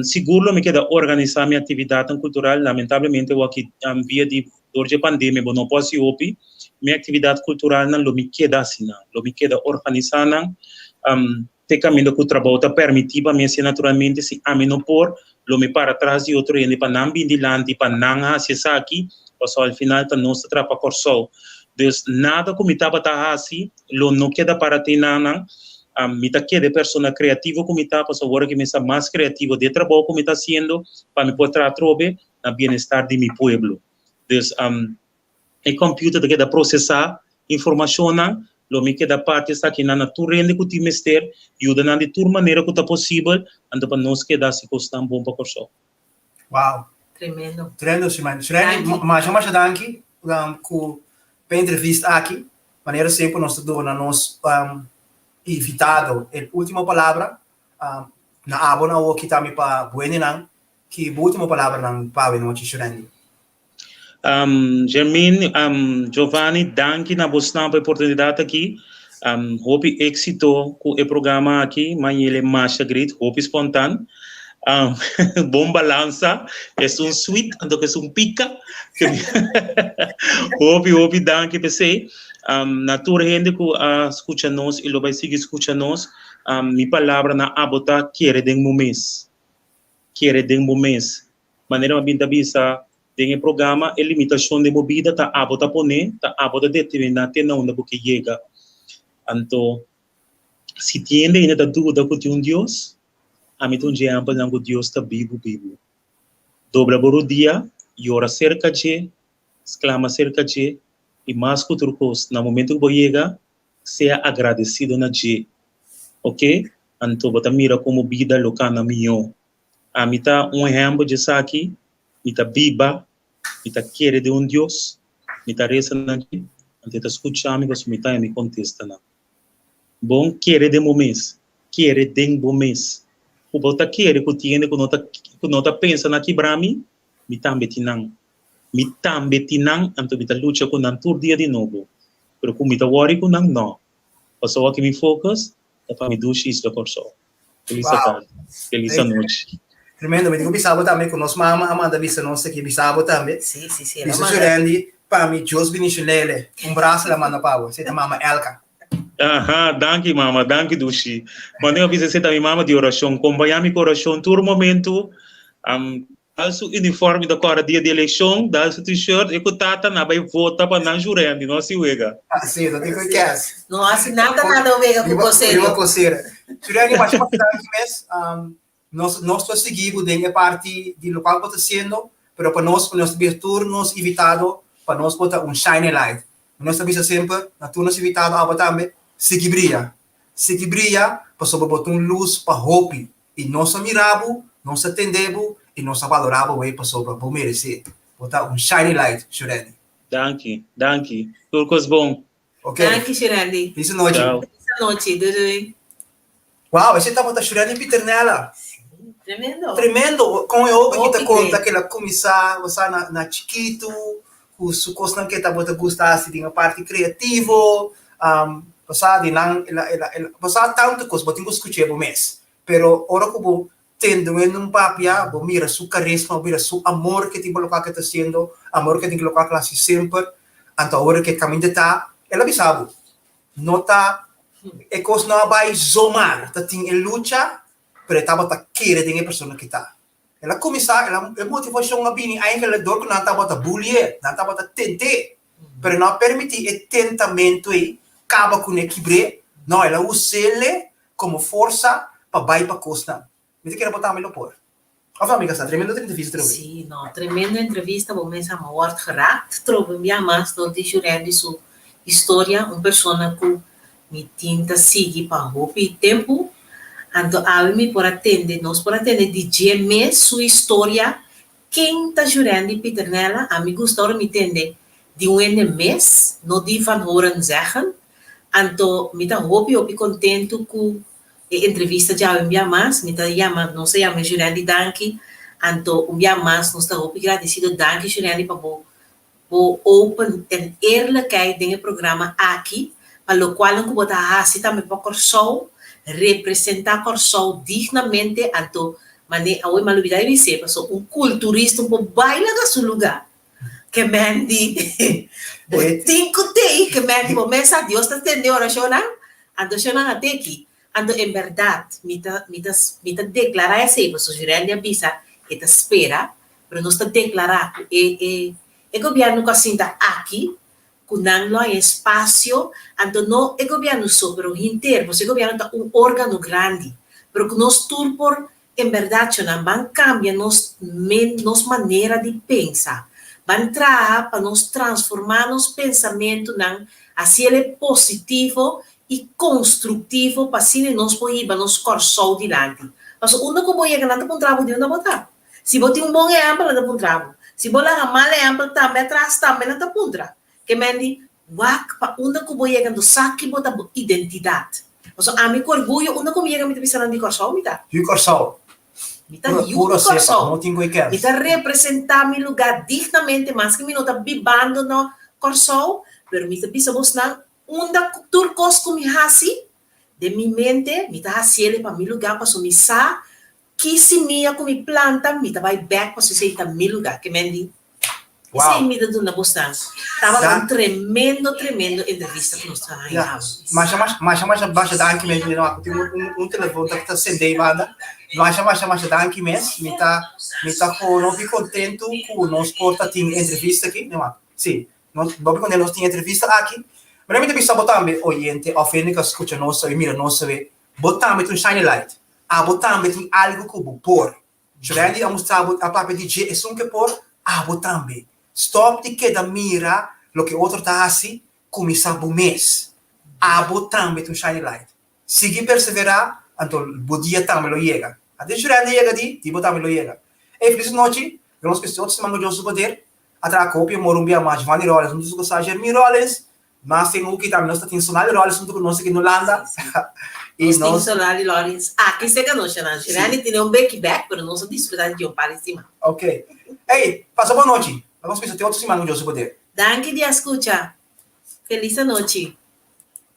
Sigur lo mi keda organisá mi aktividatnan kultural, lamentablemente awor aki via di Dor dje pandemia bo no por hasi hopi. Mi aktividat kulturalnan lo mi keda hasi nan, lo mi keda organisá nan te kaminda ku trabou ta permití pa mi hasi naturalmente. Si ami no por, lo mi para tras di otro hende pa nan bin dilanti pa nan hasi esaki, pasobra al final ta nos ta traha pa Kòrsou. Dus nada ku mi tabata hasi lo no keda para te nan nan. Mi ta keda e persona kreativo ku mi ta, pasobra awor aki mi sa mas kreativo den e trabou ku mi ta hasiendo pa mi por traha atrobe. na bienestar di mi pueblo. Dus e computer ta keda procesa informacionnan, lo mi keda parti esakinan na tur hende cu tin mester, yuda nan di tur manera cu ta posibel, anto pa nos keda haci cosnan bon pa Corsou. Wow. Tremendo. Tremendo Shirley. Shirley, Danki. masha masha danki cu pa e entrevista aki. Manera semper nos ta duna nos invitado el ultimo palabra. Na abo nan awo kita mi pa buenenan Ki bo ultimo palabranan pa awe nochi, Shurendi? Jermin, Giovanni, danki na bosnan pa e oportunidat aki. Hopi éksito ku e programa aki. Mañele masha great, hopi spontan. Bon balansa. Esun sweet, anto ku esun pika. Hopi, hopi danki p'esei. Na tur hende ku a skucha nos i lo bai sigui skucha nos, mi palabra na abo ta kere den bo mes. Kere den bo mes. Manera mi a bin ta bisa den e programa, e limitashon den bo bida ta abo ta pone, ta abo ta determiná te na unda bo ke yega. Anto, si tin hende ainda ta duda ku tin un Dios, ami ta un dje ehèmpelnan ku Dios ta bibu bibu. Dobla bo rudia, yora serka dje, sklama serka dje, i mas ku tur kos, na momentu ku bo yega, sea agradesido na dje. Oke? Anto bo ta mira komo bida lo kana mihó. Ami ta un ehèmpel dje esaki, mi ta biba, mi ta kere den un Dios, mi ta resa na dje, anto e ta skucha mi pasobra mi ta haña mi kontestanan. Bon, kere den bo mes, kere den bo mes. Ku bo ta kere ku tin hende ku no ta ku no ta pensa na kibra mi, mi tambe tin nan. Mi tambe tin nan, anto mi ta lucha ku nan tur dia di nobo. Pero ku mi ta wòri ku nan? Nò. Pasobra awor ki mi focus ta pa mi dushi Isla Kòrsou. Felis tardi. Felis anochi. Tremendo, mi tin ku bisa bo tambe ku nos mama a manda bisa nos aki, bisa bo tambe. Sí, sí, sí. Bisa Shurendi, pa mi Dios bini Lele. Un brasa la manda pa bo. Esei ta mama Elka. Aha, danki mama, danki dushi. Manda mi a bisa esei ta mi mama di orashon. Kompañá mi ku orashon tur momento. Um, Dal su uniforme ta kòrda dia di elekshon, dal su t-shirt, e ku tata na bai vota pa nan Shurendi, no hasi wega. Asi, no tin ku kès. No hasi nada nada wega ku kosero. Riba kosero. Shurendi, masha masha danki mes. Nos nos ta sigui bo den e parti di lokual bo ta hasiendo, pero pa nos, nos ta bisa tur nos invitado pa nos bo ta un shining light. Nos ta bisa semper na tur nos invitado abo tambe, sigui bria. Sigui bria pasobra bo ta un lus pa hopi i nos a mira bo, nos a tende bo i nos a balora bo wey pasobra bo merece. Bo ta un shining light, Shurendi. Danki, danki. Tur kos bon. Ok. Danki, Shurendi. Feliz nochi. Chao. Feliz anochi. Doei doei. Wow, esei tabata Shurendi Pieternella. Tremendo. Tremendo. Kon e hopi ki ta Hopi konta great. ke el a kuminsá, bo sa, na na chikitu, ku su kosnan ke tabata gusta hasi den e parti kreativo, bo sa di nan el a el a el a bo sa tantu kos, bo tin ku skuch'é bo mes. Pero ora ku bo tende un hende un papia, bo mira su karisma, bo mira su amor ke tin pa lokual ke ta hasiendo, amor ke tin ku lokual ke el a hasi semper, anto awor ke kaminda ta, el a bisa bo, no ta e kos no a bai zomaar, ta tin e lucha, pero e tabata kere den e persona ke ta. El a kuminsá, el a, e motivashon a bini eigenlijk dor ku nan tabata buli'é, nan tabata tent'é. Pero e no a permití e tentamentu ei kaba kuné, kibr'é. No, el a us'é komo forsa pa bai pa kosnan. Mi ta kere bo tambe lo por. Òf no, mi kasá? Tremendo entrevista trobe. Sí, no, tremendo entrevista, bo mes a wòrd geraakt trobe un bia mas dor di Shurendi su historia, un persona ku Mi tin ta sigui pa hopi tempu, anto awe mi por a tende, nos por a tende di dje mes su historia, ken ta Jurendi Pieternella, ami gusta ora mi tende di un hende mes, no di van horen zeggen, anto mi ta hopi hopi kontentu ku e entrevista djawe un bia mas, mi ta yama, nos ta yama Jurendi danki, anto un bia mas nos ta hopi gradisido, danki Jurendi pa bo Bo open en eerlijkheid den e programa aki pa lokualnan ku bo ta hasi tambe pa Kòrsou, representá Kòrsou dignamente anto mane awe mi a lubidá di bis'é paso un kulturista un por bai laga su lugá ke men di bo tin ku tei ke men di bo mes sa Dios ta tende orashonnan anto shonnan a teki anto en bèrdat mi ta mi ta mi ta deklará esei paso Jurendi a bisa e ta spera Pero nos ta deklará ku e e e gobièrnu ku a sinta aki, ku nan lo haña espasio, anto no e gobièrnu so, pero henter, pasobra e gobièrnu ta un órgano grandi, pero ku nos tur por en bèrdat shonnan ban kambia nos men nos manera di pensa, ban traha pa nos transformá nos pensamentunan hasiel e positivo i konstruktivo pa asina nos por hiba nos Kòrsou dilanti. Pasobra unda ku bo yega nan ta puntra bo di unda bo ta. Si bo tin un bon ehèmpel, nan ta puntra bo. Si bo laga mal ehèmpel tambe atras, tambe nan ta puntra. Ke men di, Wak pa unda ku bo yega anto sa ki bo ta bo identidat. Pasobra ami ku orguyo unda ku mi yega mi ta bisa nan di Kòrsou mi ta. Yu Kòrsou. Mi ta yu di Kòrsou. Mi ta representá mi lugá dignamente maske mi no ta bibando na Kòrsou, pero mi ta bisa bosnan unda ku tur kos ku mi hasi den mi mente mi ta hasiel pa mi lugá pasobra mi sa Ki simia ku mi planta, mi ta bai bèk pasobra esei ta mi lugá. Ke men di, Esei mi ta duna bosnan. Tabata un tremendo, tremendo entrevista ku nos ta haña awe. Masha, masha, masha, masha, masha danki mes. Mi no a tin un, un telefon ta ta sende ei banda. Masha, masha, masha danki mes. Mi ta, mi ta gewoon hopi kontentu ku nos por ta tin entrevista aki. No a, si, nos hopi kontentu nos tin entrevista aki. Pero mi ta bisa bo tambe, oyente òf hende ku a skucha nos awe, mira nos awe, bo tambe ta un shining light. Abo tambe tin algu ku bo por. Jurendi a mustra bo, a papia di dje esun ke por, abo tambe. Stòp di keda mira loke otro ta hasi, kuminsá bo mes. Abo tambe ta un shining light. Sigui perseverá, anto bo dia tambe lo yega. Ate Jurendi a yega di, di bo tambe lo yega. Ey, felis nochi, lo nos kesti otro siman ku Dios su poder. A traha kopia Morumbia mas Giovanni Rollins huntu ku sa Jeremy Rollins. Mas tin hoki tambe nos ta tin Sonali Rollins huntu ku nos aki na Hulanda. I nos tin Sonali Rollins aki serka nos ya nan. Shirley tene un beki bek pero nos a disfruta di dje un par di siman. Ok. Ey, pasa bon nochi. Nos bisa te otro siman ku Dios su poder. Danki di a skucha. Felis anochi.